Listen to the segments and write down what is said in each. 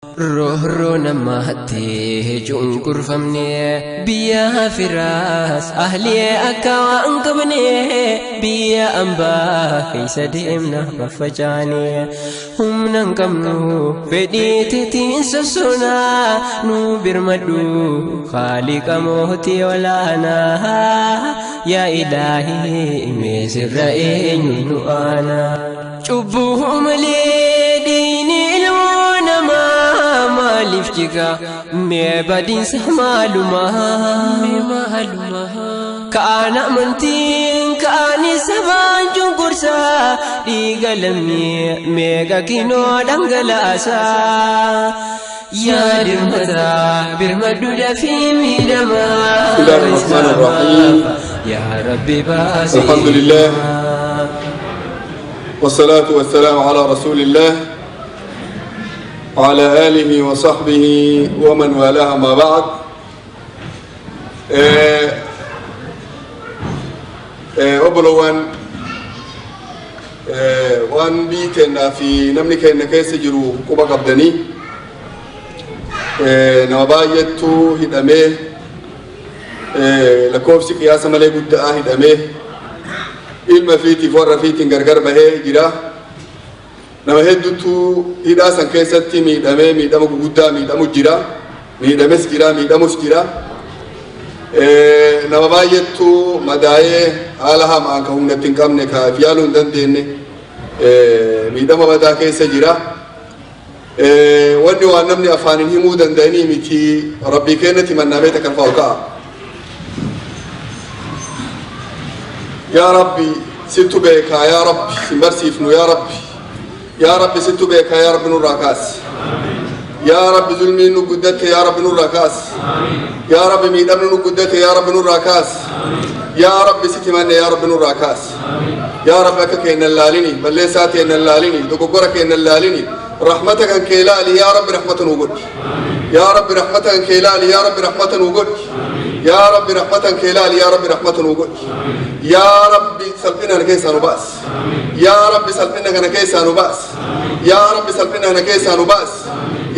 Roorroo namaatti cunqurfamne, biyya firaas ahli akka waan qabne, biyya ambaa keessa deemna faffacaane. Humna hin qabnu, fedhii teetiin sossoonaa, nu birmadhu Khaaliqa mootii olaanaa. Yaa Ilaahii, mee sirra eenyu nu aanaa? Cubbuu malee dhiigni ilmoo namaa maaliif jiga? Mee badiinsa maalumaa? Kaan amantiin, kaan sabaan cunqursaa, dhiiga lammii meeqa kinoo dhangalaasaa. Yaa dirmataa, birmadhu dafii miidhamaa. بسم الله الرحمن الرحيم. Yaa Rabbi, baasii. الحمد لله والصلاة والسلام على رسول الله وعلى آله وصحبه ومن والاه، ما بعد. Obbolowwan, waan biyyi keennaa fi namni keenya keessa jiru quba qabdanii, nama baay'eetu hidhamee, lakkoofsi qiyaasa malee guddaa hidhamee, ilma fiitiif warra fiitiin gargar bahee jira. Nama hedduutu hidhaa san keessatti miidhamee, miidhama guguddaa miidhamu jira, miidhames jira, miidhamus jira. Nama baay'eetu madaa'ee, haala hamaan ka humna itti hin qabne, ka yaaluu hin dandeenye, miidhama madaa keessa jira. Wanni waan namni afaaniin himuu danda'anii miti. Rabbii keenyatti mannaamee takka ol ka'a. Yaa Rabbi, sittu beekaa. Yaa Rabbi, sin barsiifnu. Yaa Rabbi, yaa Rabbi, sittu beekaa. Yaa Rabbi, nurraa kaasi. Yaa Rabbi, zulmiin nu guddatte. Yaa Rabbi, nurraa kaasi. Yaa Rabbi, miidhamni nu guddate. Yaa Rabbi, nurraa kaasi. Yaa Rabbi, sitti manne. Yaa Rabbi, nurraa kaasi. Yaa Rabbi, akka keennan laalini, balleessaa teennan laalini, dogoggora keennan laalini, rahmata kan kee laali. Yaa Rabbi, rahmata nuu godhi. Yaa Rabbi, rahmata kan kee laali. Yaa Rabbi, rahmata nuu godhi. Yaa Rabbi, rahmata kan kee laali. Yaa Rabbi, rahmata nuu godhi. Yaa Rabbi, salphina kana keessaa nu baasi. Yaa Rabbi, salphina kana keessaa nu baasi. Yaa Rabbi, salphina kana keessaa nu baasi.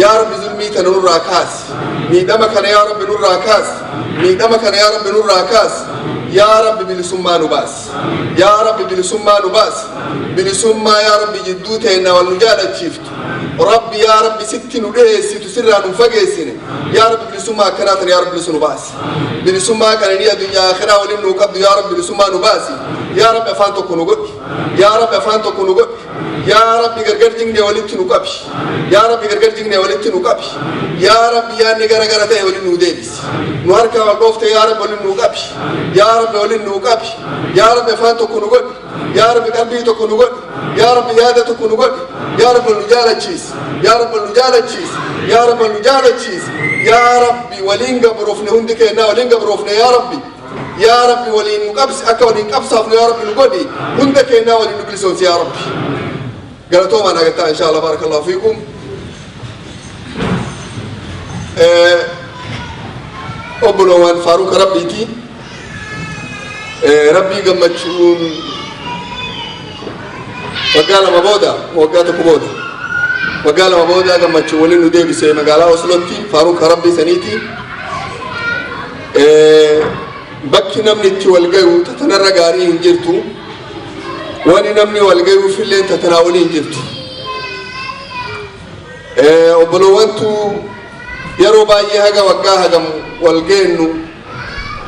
Yaa Rabbi, zulmii tana nurraa kaasi. Miidhama kana, yaa Rabbi, nurraa kaasi. Miidhama kana, yaa Rabbi, nurraa kaasi. Yaa Rabbi, bilisummaa nu baasi. Yaa Rabbi, bilisummaa nu baasi. Bilisummaa, yaa Rabbi, jidduu teenna wal nu jaalachiiftu, Rabbi, yaa Rabbi, sitti nu dhiheessitu, sirraa nu fageessine. Yaa Rabbi, bilisummaa akkanaa tana, yaa Rabbi, bilisu nu baasi. Bilisummaa qananii addunyaa akhiraa waliin nuu qabdu, yaa Rabbi, bilisummaa nu baasi. Yaa Rabbi, afaan tokko nu godhi. Yaa Rabbi, afaan tokko nu godhi. Yaa Rabbi, gargar jigne walitti nu qabi. Yaa Rabbi, gargar jigne walitti nu qabi. Yaa Rabbi, yaadni gara gara ta'e waliin nu deebisi. Nu harkaa wal dhoofte, yaa Rabbi, waliin nu qabi. Yaa Rabbi, waliin nu qabi. Yaa Rabbi, afaan tokko nu godhi. Yaa Rabbi, qalbii tokko nu godhi. Yaa Rabbi, yaada tokko nu godhi. Yaa Rabbi, nu jaalachiisi. Yaa Rabbi, nu jaalachiisi. Yaa Rabbi, nu jaalachiisi. Yaa Rabbi, waliin gabroofne, hundi keenyaa waliin gabroofne. Yaa Rabbi, yaa Rabbi, waliin nu qabsi, akka waliin qabsaafnu, yaa Rabbi, nu godhi. Hunda keenyaa waliin nu bilisoomsi, yaa Rabbi. Galatoomaa, nagattaa, insha Allah. Barakallahu fiikum. Obbolowwan, faaruka Rabbiiti. Rabbii gammachuun waggaa 2 booda, waggaa 1 booda, waggaa 2 booda gammachuu waliin nu deebise magaalaa Oslotti. Faaruka Rabbii saniiti. Bakki namni itti wal gayu tatanarra gaarii hin jirtu. Wani namni wal gayuufillee tatanaa olii hin jirtu. Obbolowwantu yeroo baay'ee haga waggaa hagam wal geennu,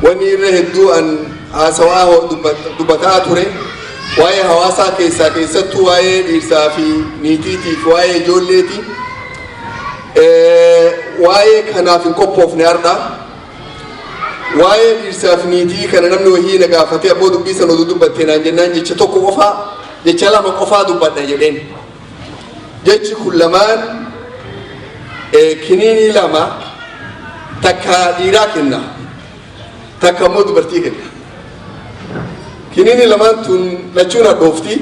wanni irra hedduu an haasawaa dubbataa ture waa'ee hawaasaa keessaa, keessattuu waa'ee dhiirsaa fi niitiitiif, waa'ee ijoolleeti. Waa'ee kanaaf hin qophoofne har'a. Waa'ee dhiirsaa fi niitii kana namni wahii na gaafatee, "Abboo, dubbii sana oduu dubbattee?" naan jennaan, jecha tokko qofaa, jecha lama qofaa dubbadha jedheen. Jechi kun lamaan kiniinii lama, takka dhiiraa kenna, takka immoo dubartii kenna. Kiniinii lamaan tun lachuun hadhoofti,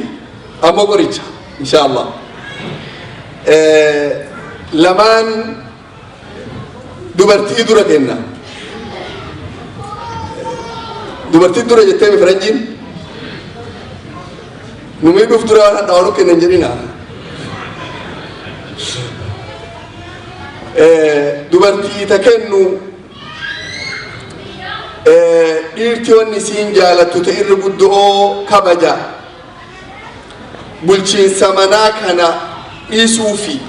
ammoo qoricha, insha Allah. Lamaan dubartii dura kenna. Dubartii dura jettee faranjiin nu miidhuuf dura waan hadhaa'u kennan jedhina. Dubartii ta kennu dhiirti wanni isiin jaalattu ta irra guddo'oo kabaja bulchiinsa manaa kana dhiisuufi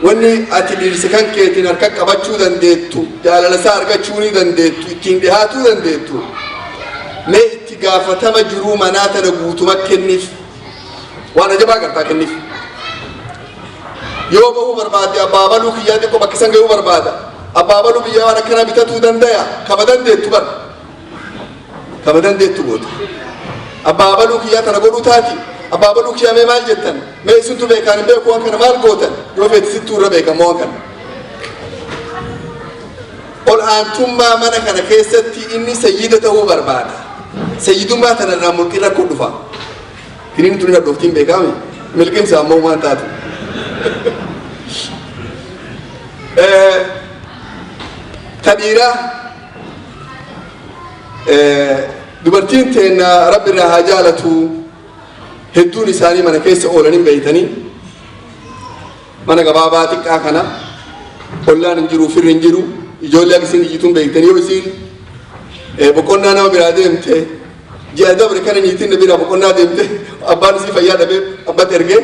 wanni ati dhiirsa kan keetiin harka qabachuu dandeettu, jaalala isaa argachuu ni dandeettu, ittiin dhihaatuu dandeettu, mee itti gaafatama jiruu manaa tana guutuma kenniif. Waan ajabaa gartaa kenniif. Yoo bahuu barbaadde, abbaabaluu kiyyaa xiqqoo bakka san gahuu barbaada, abbaabaluu biyyaa waan akkanaa bitatuu dandaya, kama dandeettu bar kama dandeettu goota. Abbaabaluu kiyyaa tana godhuu taati, abbaabaluu kiyyaa mee maal jettan, mee isintu beekaan hin beeku, waan kana maal gootan? Yoo feeti sittuu irra beekamoo waan kana. Ol aantummaa mana kana keessatti inni sayyida ta'uu barbaada. Sayyidummaa tanarraa mulqin rakkoo dhufa. Kiniin tuni hadhooftiin beekame milqinsa ammoo waan taatu. Ta dhiiraa, dubartiin teenna Rabbi irraa haa jaalatu, hedduun isaanii mana keessa oolanii beeytanii, mana gabaabaa xiqqaa kana, ollaan hin jiru, firri hin jiru, ijoollee akka isin iyyituun beektanii. Yoo isiin boqonnaa nama biraa deemte, ji'a dabre kana niitiin na biraa boqonnaa deemte, abbaan isii fayyaa dhabee abbatti ergee,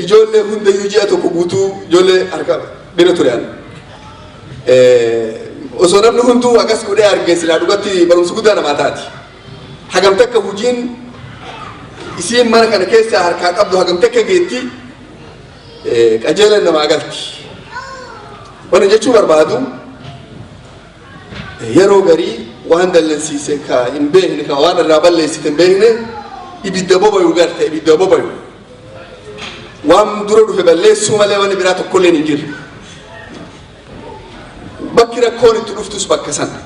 ijoollee hundayyuu ji'a tokko guutuu ijoollee harka bira ture. An osoo namni hunduu akkas godhee arge silaa dhugatti barumsa guddaa namaa taati. Hagam takka hojiin isiin mana kana keessaa harkaa qabdu hagam takka geetti qajeelan namaa galti. Wanni jechuu barbaadu, yeroo garii waan dallansiise ka hin beekne, ka waan irraa balleessite hin beekne, ibidda bobayu garte, ibidda bobayu waan dura dhufe balleessuu malee wanni biraa tokkolleen hin jirre. Bakki rakkoon itti dhuftus bakka sana.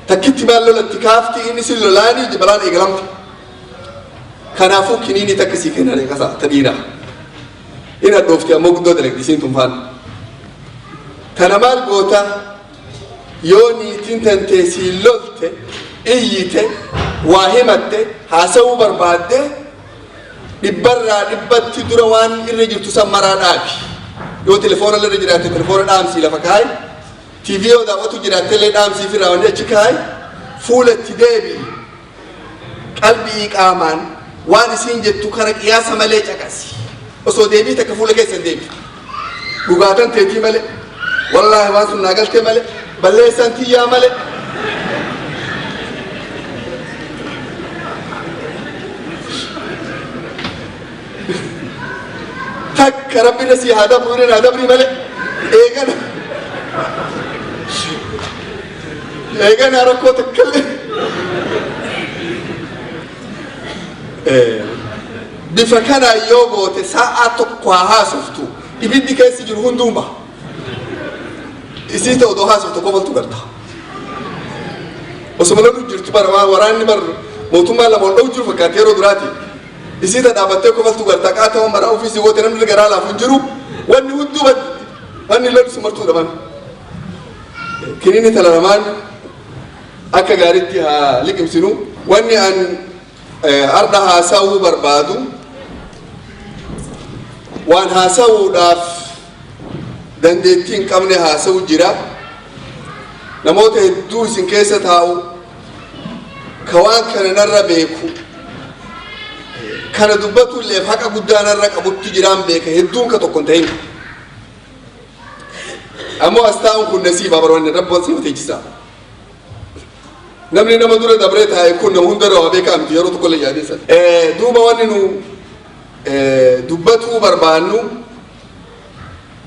Takkitti maal lolatti kaafti, inni sin lolaanii balaan eegalamte. Kanaafuu kiniinii takka sii kennan eegasa ta dhiiraa. Inni hadhoofti ammoo guddoo dalagdi isiin tun faana. Tana maal goota? Yoo niitiin tantee siin lolte, iyyite, waa himatte, haasawuu barbaadde, dhibbarraa dhibbatti dura waan irra jirtu san maraa dhaabi. Yoo telefoona irra jiraatte, telefoona dhaamsii lafa kaayi. TV yoo daawwatu jiraatte illee dhaamsii fi raawwanni achi kaayi. Fuula itti deebi'i. Qalbii qaamaan waan isiin jettu kana qiyaasa malee caqasi. Osoo deebii takka fuula keessa hin deebi. Dhugaatan teetii malee, wallaahi waan sun naa galtee malee, balleessaan tiyyaa malee. Takka Rabbi irra sii haa dabru, irra naa dabrii malee, eegana. Eegana rakkoo takkallee. Bifa kanaan yoo goote, sa'aa tokko haa haasoftu, ibiddi keessa jiru hunduuma isii ta'u odoo haasoftu kofaltu garta. Osuma lolu jirtu bara waan waraanni bar mootummaa lama ol dha'u jiru fakkaatti yeroo duraati. Isii ta dhaabattee kofaltu garta, qaatama maraa ofii si goote, namni garaa laafu hin jiru, wanni hunduu baddi, wanni lolu si martuu dhabame. Kiniini tana lamaan akka gaariitti haa liqimsinu. Wanni an har'a haasa'uu barbaadu, waan haasa'uudhaaf dandeettii hin qabne haasa'u jira. Namoota hedduu isin keessa taa'u ka waan kana narra beeku, kana dubbatu illee haqa guddaa narra qabutti jiraan beeka, hedduun ka tokko hin ta'in. Ammoo as taa'uun kun nasiiba baroonni Rabbi si teechisa. Namni nama dura dabree taa'e kun nama hundarra waa beekaa miti yeroo tokko illee yaadinsa. Duuba wanni nu dubbatuu barbaannu,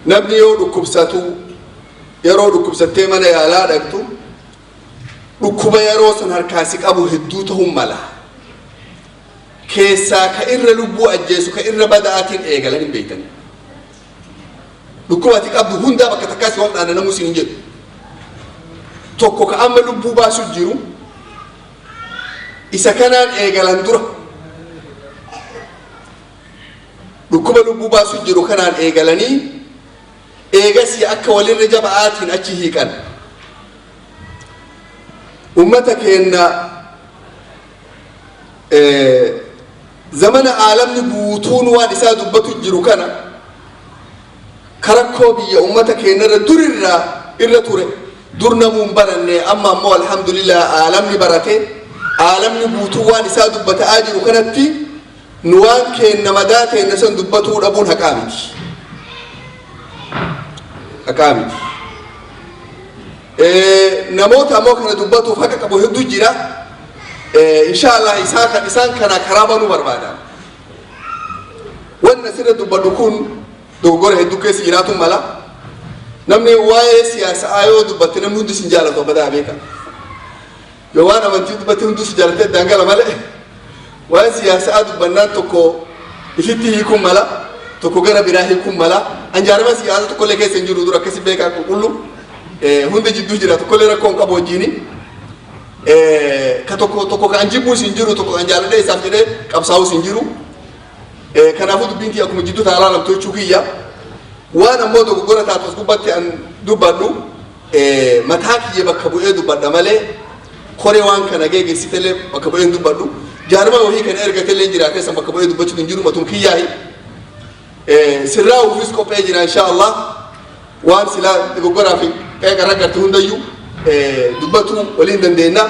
namni yoo dhukkubsatu, yeroo dhukkubsattee mana yaalaa dhaqxu, dhukkuba yeroo san harkaa si qabu hedduu ta'uu mala. Keessaa ka irra lubbuu ajjeesu, ka irra bada'aatiin eegalan hin beektani. Dhukkuba ati qabdu hundaa bakka takkaa si wal namuu siin hin jedhu. Tokko ka amma lubbuu baasu jiru, isa kanaan eegalan dura. Dhukkuba lubbuu baasu jiru kanaan eegalanii, eegasii akka walirra jaba'aatiin achi hiiqan. Ummata keenna Zamana aalamni guutuun waan isaa dubbatu jiru kana, karakkoo biyya ummata keenyarra durirraa irra ture, dur namuun baranne, amma ammoo alhamdulillah aalamni barate, aalamni guutuu waan isaa dubbataa jiru kanatti, nu waan keenna madaa teenna san dubbatuu dhabuun haqaa miti, haqaa miti. Namoota ammoo kana dubbatuuf haqa qabu hedduu jira. Insha Allah isaa kan isaan kana karaa banuu barbaadan. Wanni asirra dubbadhu kun dogoggora hedduu keessa jiraatu mala. Namni waa'ee siyaasaa yoo dubbatte namni hundi sin jaalatu, abbadaa beeka. Yoo waan amantii dubbatte hundi si jaalatee addaan gala malee, waa'ee siyaasaa dubbannaan tokko ifitti hiikuun mala, tokko gara biraa hiikuun mala. Anjaarama siyaasa tokkollee keessa hin jiru, dura akkasi beekaa, qulqullu hundi jidduu jira, tokkollee rakkoo hin qabu wajjiini. Ka tokko tokko kan jibbuus hin jiru, tokko kan jaaladhee isaaf jedhee qabsaa'uus hin jiru. Kanaafuu dubbiin kiyya akkuma jidduu ta'a laalamtu jechuu kiyya. Waan ammoo dogoggora taatu as gubbatti an dubbadhu mataa kiyya bakka bu'ee dubbadha malee, koree waan kana geeggeessitellee bakka bu'ee hin dubbadhu. Jaarma wahii kana ergatellee jiraatee san bakka bu'ee dubbachuu hin jiru, matum kiyyaahi. Sirraa uufis qophee jira insha Allah. Waan silaa dogoggoraa fi qeeqa raggarte hundayyuu dubbatu waliin dandeenya.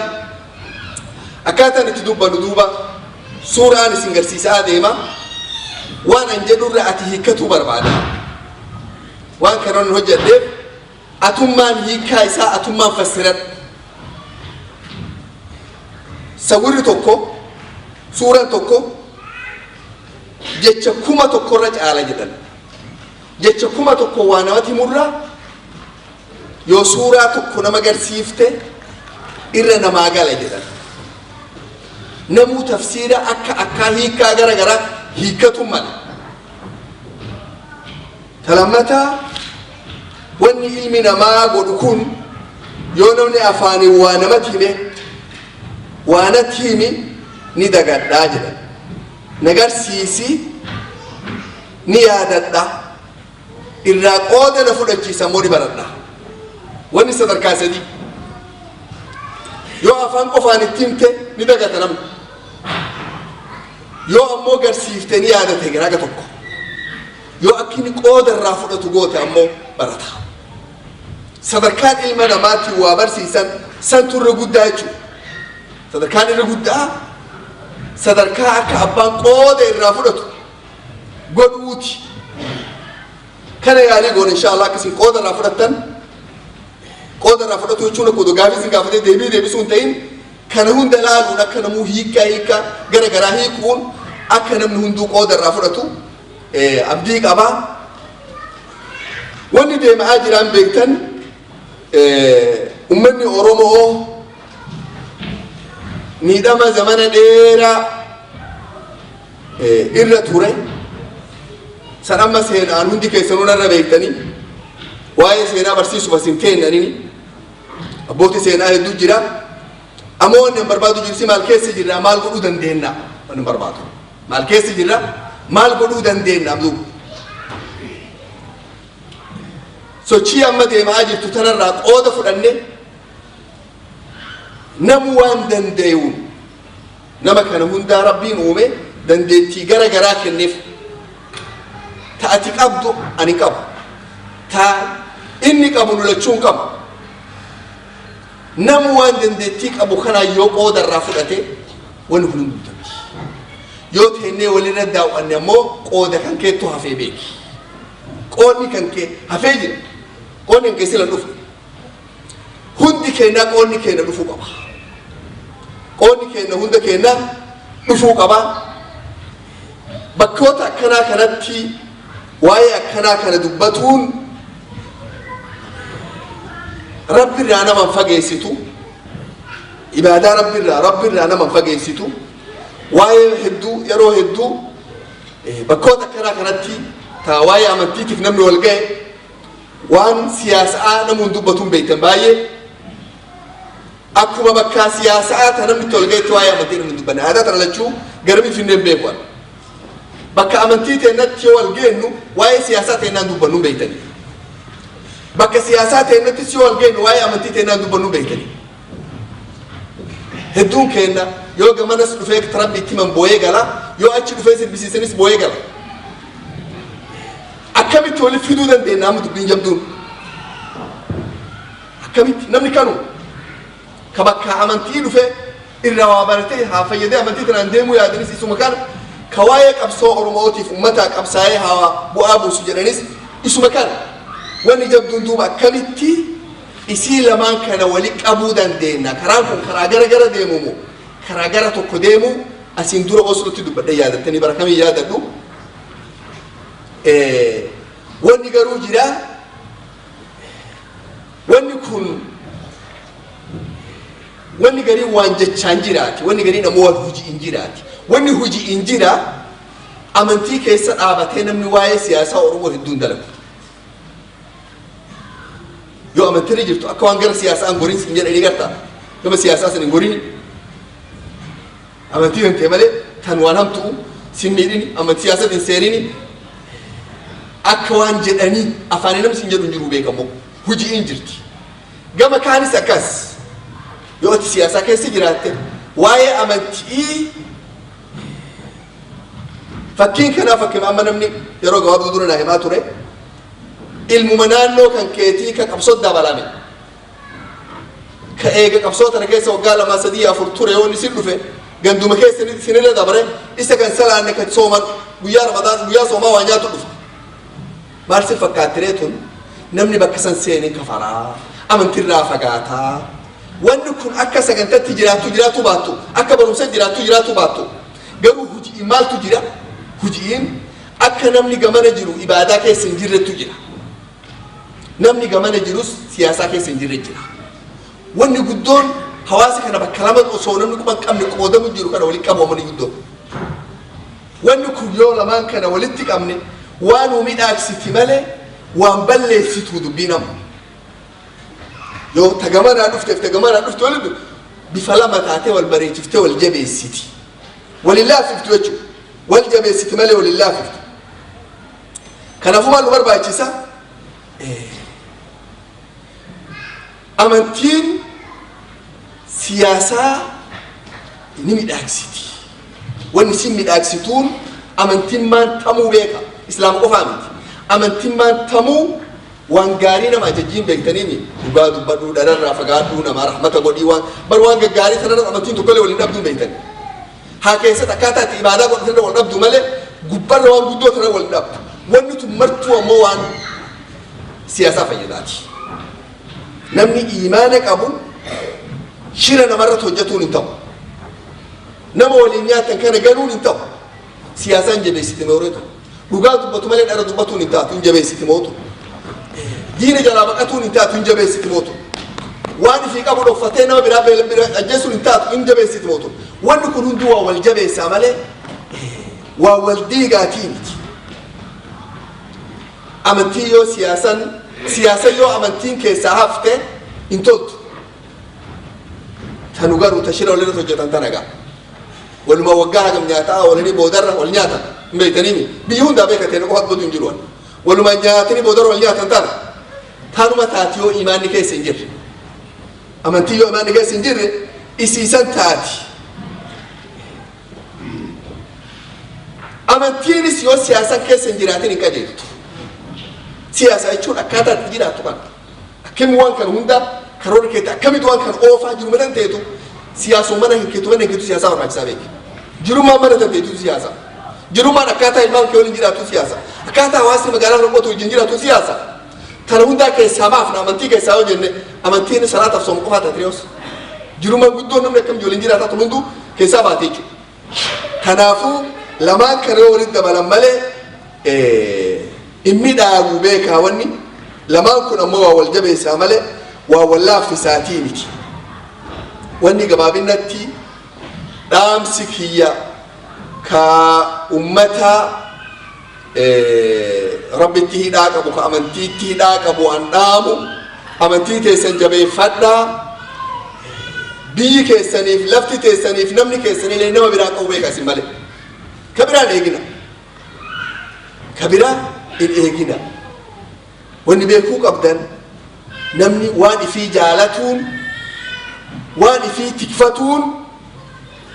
Akkaataan itti dubbannu duuba suuraan isin garsiisaa deema. Waan an jedhurra ati hiikkatuu barbaada. Waan kana hojjedheef atummaan hiikkaa isaa atummaan fassiradhu. Sawirri tokko, suuraan tokko jecha 1000rra caala jedhan. Jecha 1000 waa namatti himurraa yoo suuraa tokko nama garsiifte irra namaa gala jedhan. Namuu tafsiira akka akkaa hiikkaa gara garaa hiikkatu mala. Talammataa, wanni ilmi namaa godhu kun, yoo namni afaaniin waa namatti hime, waa natti himi ni dagadhaa jedhan. Nagarsiisi ni yaadadha. Irraa qooda na fudhachiisa immoo ni baradha. Wanni sadarkaa sadii. Yoo afaan qofaan itti himte ni dagata namni. Yoo ammoo garsiifte ni yaadate garaga tokko. Yoo akka inni qooda irraa fudhatu goote ammoo barata. Sadarkaan ilma namaatti waa barsiisan santu irra guddaa jechuudha. Sadarkaan irra guddaa sadarkaa akka abbaan qooda irraa fudhatu godhuuti. Kana yaalii goone insha Allah akkasiin qooda irraa fudhattan. Qooda irraa fudhatu jechuun akkuma gaafii isin gaafatee deebii deebisuu hin ta'in, kana hunda laaluun akka namuu hiikkaa hiikkaa gara garaa hiikuun akka namni hunduu qooda irraa fudhatu abdii qabaa. Wanni deemaa jiraan beektan, uummanni Oromoo miidhama zamana dheeraa irra ture. San amma seenaan hundi keessanuu narra beektanii, waa'ee seenaa barsiisuuf as hin teennanini, abbootii seenaa hedduu jira. Ammoo wanni hin barbaadu jirsi, maal keessa jirra, maal godhuu dandeenya? Wanni hin barbaadu, maal keessa jirra, maal godhuu dandeenya? Duuba sochii amma deemaa jirtu tanarraa qooda fudhanne, namu waan danda'uun, nama kana hundaa Rabbiin uume, dandeettii gara garaa kenneef. Ta ati qabdu ani qabu, ta inni qabu nu lachuu hin qabu. Namu waan dandeettii qabu kanaan yoo qooda irraa fudhate wanni kun hin guutamti. Yoo teennee walirra daawwanne ammoo qooda kan keettu hafee beeki. Qoodni kan kee hafee jira. Qoodni kan kee sila dhufu. Hundi keenyaa qoodni keenya dhufuu qaba. Qoodni keenya hunda keenya dhufuu qaba. Bakkoota akkanaa kanatti waa'ee akkanaa kana dubbatuun Rabbi irraa nama hin fageessitu. Ibaadaa Rabbi irraa nama hin fageessitu. Waa'ee hedduu, yeroo hedduu bakkoota akkanaa kanatti taa waa'ee amantiitiif namni wal ga'e waan siyaasaa namuun dubbatuun beektan baay'ee. Akkuma bakka siyaasaa ta namni itti wal ga'etti waa'ee amantii namni dubbanne, aadaa tana lachuu garamii finneen beeku. Bakka amantii teennatti yoo wal geennu waa'ee siyaasaa teennaan dubbannu beektanii. Bakka siyaasaa teennattis yoo wal geennu waa'ee amantii teennaan dubbannu beektanii. Hedduun keenya Yoo gamanas dhufee Rabbi itti himan booyee gala, yoo achi dhufee sirbisiisanis booyee gala. Akkamitti walitti fiduu dandeenya amma dubbiin jabduun? Akkamitti namni kanu ka bakka amantii dhufe irraa waa baratee haa fayyadee amantii tanaan deemuu yaadanis isuma kana, ka waa'ee qabsoo Oromootiif uummataa qabsaa'ee haa bu'aa buusu jedhanis isuma kana. Wanni jabduun duuba akkamitti isii lamaan kana wali qabuu dandeenya? Karaan kun karaa gara gara deemu moo karaa gara tokko deemu? Asiin dura Oslotti dubbadhee yaadattanii, bara kamiin yaadadhu. Wanni garuu jira, wanni kun wanni gariin waan jechaan jiraati, wanni gariin ammoo waan hujii jiraati. Wanni hujii jira, amantii keessa dhaabatee namni waa'ee siyaasaa Oromoo hedduun dalagu. Yoo amantiin jirtu akka waan gara siyaasaa hin gorin siin jedhanii gartaa, gama siyaasaa san hin gorini, amantii kan ta'e malee tan waan hamtu'u sin miidhini, amantii siyaasaa hin seenini akka waan jedhanii afaanii namni sin jedhu hin jiru beekamoo hujii jirti. Gama kaanis akkas, yoo ati siyaasaa keessa jiraatte waa'ee amantii, fakkiin kanaa fakkiin amma namni yeroo gabaabduu dura naa himaa ture, ilmuma naannoo kan keetii ka qabsoo dabalame, ka eega qabsoo tana keessa waggaa 2, 3, 4 ture, yoo inni sin dhufe ganduma keessa isinirra dabre, isa kan salaanne, kan sooman, guyyaa Ramadaan guyyaa soomaa waa nyaatu dhufa. Maal si fakkaattiree tun? Namni bakka san seenee kafaraa, amantirraa fagaataa. Wanni kun akka sagantatti jiraattu jiraatu baattu, akka barumsa jiraattu jiraatu baattu, garuu hujii maaltu jira? Hujiin akka namni gamana jiru ibaadaa keessa hin jirrettu jira, namni gamana jirus siyaasaa keessa hin jirre jira. Wanni guddoon hawaasa kana bakka lama osoo namni quba hin qabne qoodamu jiru kana walitti qabu. Wanni guddoon, wanni kun yoo lamaan kana walitti qabne waan nu midhaagsiti malee waan balleessitu dubbii nama. Yoo tagamanaa dhufteef tagamanaa dhufte walitti bifa lama taatee wal bareechiftee wal jabeessiti, walin laaffiftu jechuudha. Wal jabeessiti malee walin laaffiftu. Kanaafuu maal nu barbaachisa? Amantiin siyaasaa ni midhaagsiti. Wanni isin midhaagsituun amantiin maan tamuu beeka, Islaama qofaa miti. Amantiin maan tamuu waan gaarii nama ajajjiin beektaniimi, dhugaa dubbadhuu, dhararraa fagaadhuu, namaa rahmata godhii, waan bar waan gaggaarii sanarra amantiin tokkollee waliin dhabduu beektani. Haa keessatti akkaataa itti ibaadaa godhatanirra wal dhabdu malee gubbarra waan guddoo tanarra wal dhabdu. Wanni tun martuu ammoo waan siyaasaa fayyadaati. Namni iimaana qabu shira namarratti hojjetuun hin ta'u. Nama waliin nyaatan kana ganuun hin ta'u. Siyaasaan jabeessiti mooreetu. Dhugaa dubbatu malee dhara dubbatuun hin taatu, hin jabeessiti mootu. Diina jalaa baqatuun hin taatu, hin jabeessiti mootu. Waan ifii qabu dhokfatee nama biraa beela bira ajjeesuun hin taatu, hin jabeessiti mootu. Wanni kun hunduu waa wal jabeessaa malee waa wal diigaatii miti. Amantii yoo siyaasan, siyaasa yoo amantiin keessaa hafte hin toltu. Tanu garuu tashira walirratti hojjetan tana gaa. Waluma waggaa hagam nyaataa oolanii boodarra wal nyaatan hin beektaniimi. Biyyi hundaa beekatee qofa dubbatu hin jiru. Waluma nyaatanii boodarra wal nyaatan tana. Tanuma taati yoo imaanni keessa hin jirre. Amantii yoo imaanni keessa hin jirre isiisan taati. Amantiinis yoo siyaasan keessa hin jiraatin hin qajeeltu. Siyaasa jechuun akkaataa itti jiraattu kana. Akkami waan kana hunda karoora keetti akkamitti waan kana oofaa jiru mana teetu, siyaasuma mana hin keetu, mana hin keetu siyaasaa barbaachisaa beeki. Jirummaan mana tanteetu siyaasa. Jirummaan akkaataa ilmaan kee waliin jiraatu siyaasa. Akkaataa hawaasni magaalaa tokkotu wajjin jiraatu siyaasa. Tana hundaa keessaa baafna amantii keessaa yoo jenne, amantiin salaataaf sooma qofaa taate yoos. Jirummaan guddoon namni akkam waliin jiraata tun hunduu keessaa baate jechuudha. Kanaafuu lamaan kana yoo walitti dabalan malee hin midhaagu beekaa. Wanni lamaan kun ammoo waa wal jabeessaa malee waa wal laaffisaatii miti. Wanni gabaabinatti dhaamsi kiyya ka ummata Rabbitti hidhaa qabu, ka amantiitti hidhaa qabu an dhaamu, amantii teessan jabeeffadhaa. Biyyi keessaniif, lafti teessaniif, namni keessanillee nama biraa qabu beeka isin malee. Ka biraan eegina. Ka biraa hin eegina. Wanni beekuu qabdan, namni waan ifii jaalatuun, waan ifii tikfatuun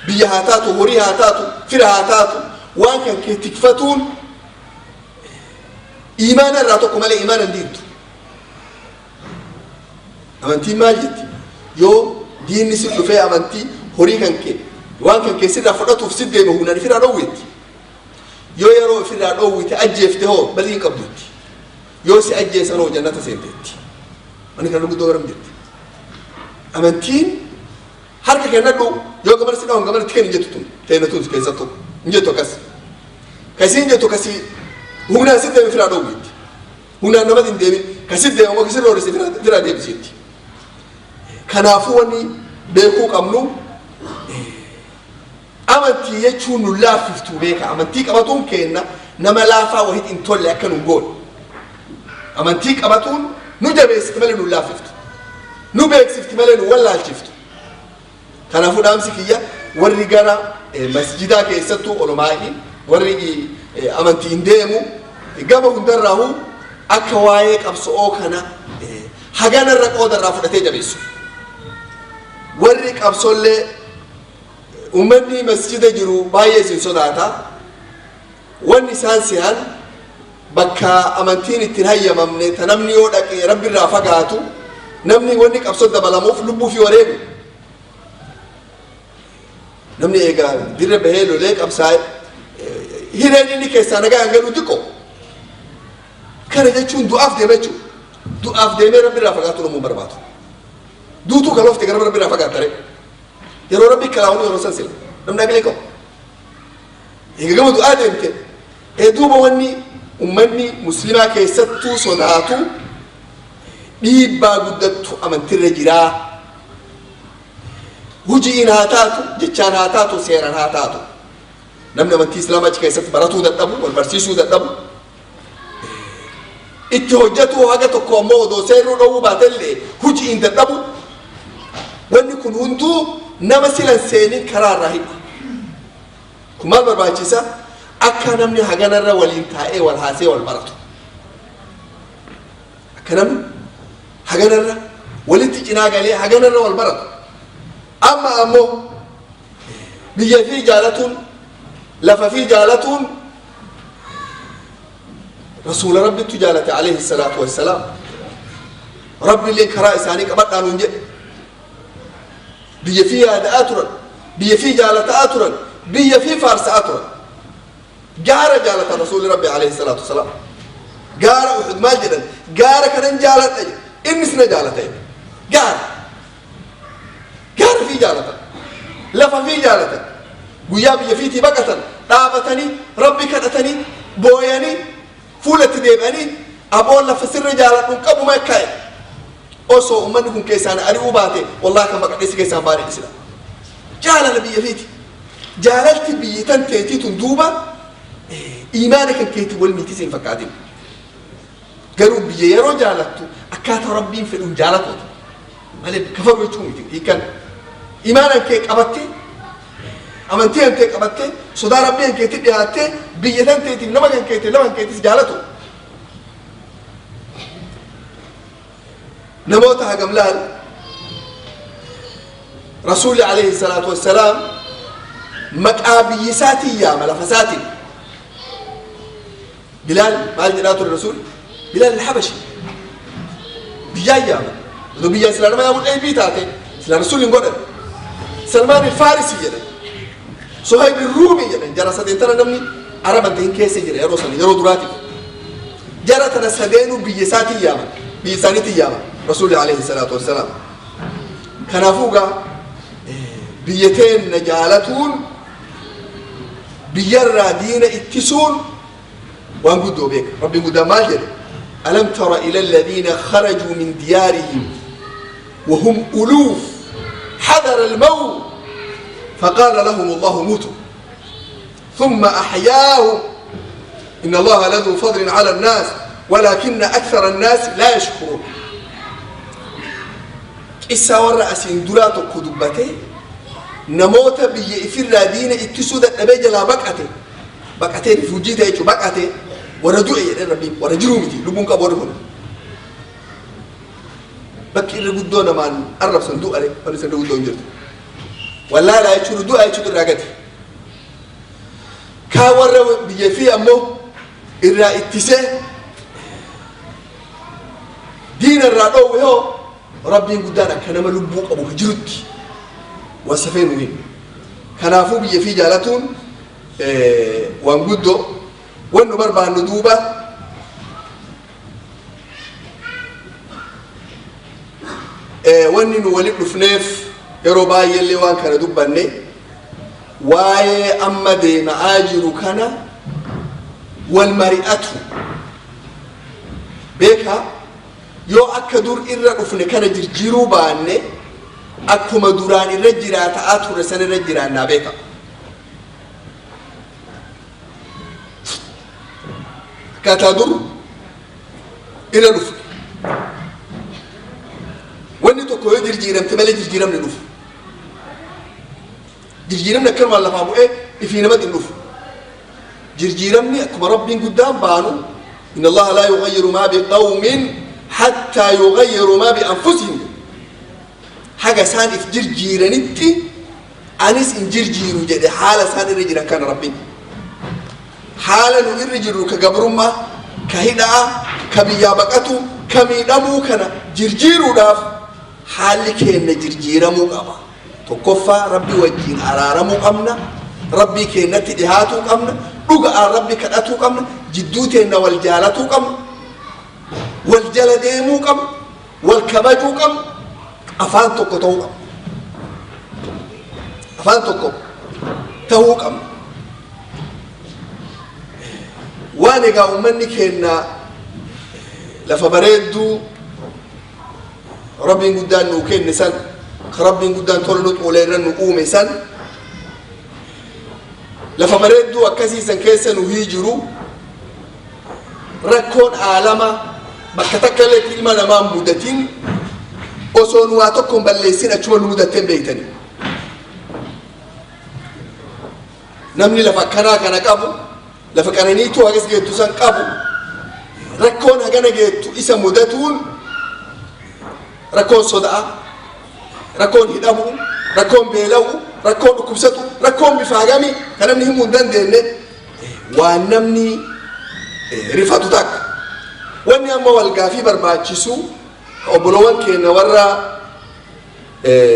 Biyya haa taatu, horii haa taatu, fira haa taatu, waan kan kee tikfatuun iimaana irraa tokko malee iimaana hin diigdu. Amantiin maal jetti? Yoo diinni si dhufee amantii, horii kan kee, waan kan kee sirraa fudhatuuf si deeme, humnaan ifirraa dhoowweetti. Yoo yeroo ifirraa dhoowwite ajjeefte hoo, balii hin qabdutti. Yoo si ajjeesan hoo, jannata seenteetti. Wanni kana guddoo garam jirti? Amantiin harka kennadhu, yoo gamana si dhawan gamana itti kenni jettu tun teena tun keessattuu hin jettu akkas. Kasiin jettu kasii humnaan si deeme ifirraa dhoowweetti. Humnaan namatti hin deemin, kasi deema immoo kasi roorrise ifirraa deebisiitti. Kanaafuu wanni beekuu qabnu, amantii jechuun nu laaffiftuu beeka. Amantii qabatuun keenna nama laafaa wahit hin tolle akka nun goone. Amantii qabatuun nu jabeessiti malee nu laaffiftu. Nu beeksifti malee nu wallaalchiftu. Kanaafuu dhaamsi kiyya, warri gara masjidaa keessattuu olomaa'ii, warri amantii hin deemu gama hundarraahuu, akka waa'ee qabso'oo kana haganarra qoodarraa fudhatee jabeessu. Warri qabsollee, ummanni masjida jiru baay'ee isin sodaata. Wanni isaan se'an bakka amantiin ittiin hayyamamne, ta namni yoo dhaqe rabbi irraa fagaatu. Namni wanni qabsoo dabalamuuf lubbuu fi wareegu. Namni eegaa dirra bahee lolee qabsaa'e, hireen inni keessaa nagaa hin galu xiqqoo. Kana jechuun du'aaf deema jechuudha. Du'aaf deemee rabbi irraa fagaatu namuu hin barbaadu. Duutuu kaloofte gara rabbi irraa fagaattare. Yeroo rabbi kalaa'uun yeroo san sila. Namni aqlii qabu. Egaa gama du'aa deemte. Ee, duuba wanni ummanni muslimaa keessattuu sodaatu, dhiibbaa guddattu amantirra jiraa. Hujiin haa taatu, jechaan haa taatu, seeraan haa taatu. Namni amantii islaamaa achi keessatti baratuu dadhabu, wal barsiisuu dadhabu, itti hojjetuu haga tokko ammoo odoo seerruu dhowwuu baatellee hujiin dadhabu, wanni kun hunduu nama silan seenin karaa irraa hidha. Kun maal barbaachisa? Akka namni haganarra waliin taa'ee wal haasee wal baratu. Akka namni haganarra walitti cinaa galee haganarra wal baratu. Amma ammoo biyya fi jaalatuun, lafa fi jaalatuun, rasuula rabbittu jaalate alayhi salaatu wassalaam. Rabbi illee karaa isaanii qabadhaa nuun jedhe. Biyya fi yaada'aa turan, biyya fi jaalataa turan, biyya fi faarsa'aa turan. Gaara jaalatan rasuulli rabbi alayhi salaatu wassalaam. Gaara Uhud maal jedhan? Gaara kanan jaaladha jedhe. Innis na jaalata jedhe. Gaara fi jaalatan, lafa fi jaalatan. Guyyaa biyya fiitii baqatan dhaabatanii rabbi kadhatanii booyanii fuulatti deebi'anii, aboon lafa sirra jaaladhu hin qabu makkaa'e. Osoo ummanni kun keessaan ari'uu baate, wallahi kan baqadhee si keessaan baane isla. Jaalala biyya fiiti. Jaalalti biyyi tan teetii tun duuba iimaana kan keetii wal miti siin fakkaatin. Garuu biyya yeroo jaalattu akkaataa rabbiin fedhuun jaalatuuti malee kafaruu jechuu miti hiikan. Iimaana kee qabattee, amantii kan kee qabattee, sodaa rabbii kan keetti dhiyaattee, biyya tan teetiif, nama kan keetiif, lafa kan keetis jaalatu. Namoota hagam laal, rasuulli alayhi salaatu wassalaam maqaa biyyi isaatiin yaama, lafa isaatiin. Bilaal maal jedhaa ture rasuul? Bilaal al-Habashi biyyaan yaama. Odoo biyyaan silaa nama yaamuun dheebii taate, silaa rasuul hin godhan. Salmaan al-Farisi jedhan, Suhayb al-Ruumi jedhan. Jara sadeen tana namni Araban ta'in keessa jira yeroo sana, yeroo duraatiif. Jara tana sadeenuu biyya isaatiin yaaman, biyya isaaniitiin yaaman rasuulli alayhi salaatu wassalaam. Kanaafuu gaa biyya teenna jaalatuun, biyyarraa diina ittisuun waan guddoo beeka. Rabbiin guddaan maal jedhe? Alam tara ila alladhiina kharajuu min diyaarihim وهم ألوف حذر الموت فقال لهم الله موتوا ثم أحياهم إن الله لذو فضل على الناس ولكن أكثر الناس لا يشكرون. Qissaa warra asiin duraa tokko dubbatee, namoota biyya ifirraa diina ittisuu dadhabee jalaa baqate, baqatee refugee ta'e jechuudha, baqate, warra du'e jedhee rabbiin. Warra jiruu miti, lubbuun qabu warri kun. Bakki irra guddoo namaan arrabsan du'are, wanni isa irra guddoo hin jirtu. Wallaalaa jechuun du'a jechuun irraa gadi. Kaa warra biyya fi ammoo irraa ittisee diina irraa dhoowwe hoo, Rabbiin guddaan akka nama lubbuu qabu jirutti wasafee nu hima. Kanaafuu biyya fi jaalatuun waan guddoo wan nu barbaannu. Duuba wanni nu walit dhufneef, yeroo baay'eellee waan kana dubbanne, waa'ee amma deema'aa jiru kana wal mari'atu. Beekaa, yoo akka dur irra dhufne kana jirjiiruu baanne, akkuma duraan irra jiraata'aa ture san irra jiraannaa. Beeka, akkaataa dur irra dhufne wanni tokko yoo jirjiiramte malee jirjiiramni dhufu. Jirjiiramni akkanumaan lafaa bu'ee ifii namatti hin dhufu. Jirjiiramni akkuma Rabbiin guddaan baanu, "إن الله لا يغير ما بقوم حتى يغيروا ما بأنفسهم." Haga isaan if jirjiiranitti anis hin jirjiiru jedhe haala isaan irra jiran kana. Rabbiin haala nu irra jirru, ka gabrummaa, ka hidhaa, ka biyyaa baqatu, ka miidhamuu kana jirjiiruudhaaf haalli keenna jirjiiramuu qaba. Tokkoffaa, Rabbi wajjiin araaramuu qabna, Rabbii keennatti dhihaatuu qabna, dhuga'aan Rabbi kadhatuu qabna, jidduu teenna wal jaalatuu qabna, wal jala deemuu qabna, wal kabajuu qabna, afaan tokko ta'uu qabna, afaan tokko ta'uu qabna. Waan egaa uummanni keenna lafa bareedduu Rabbiin guddaan nuu kenne san, ka Rabbiin guddaan tola nu xoolee irra nu uume san, lafa bareedduu akkasii san keessa nu hii jiru, rakkoon aalama bakka takka illee ilma namaa mudatin osoo nu waa tokko hin balleessin achuma nu mudatteen beektanii. Namni lafa akkanaa kana qabu, lafa qananiituu hagas geettu san qabu, rakkoon hagana geettu isa mudatuun, rakkoon soda'a, rakkoon hidhamu, rakkoon beela'u, rakkoon dhukkubsatu, rakkoon bifa hagamii kan namni himuu hin dandeenye, waan namni rifatu takka. Wanni amma wal gaafii barbaachisu, obboloowwan keenya warra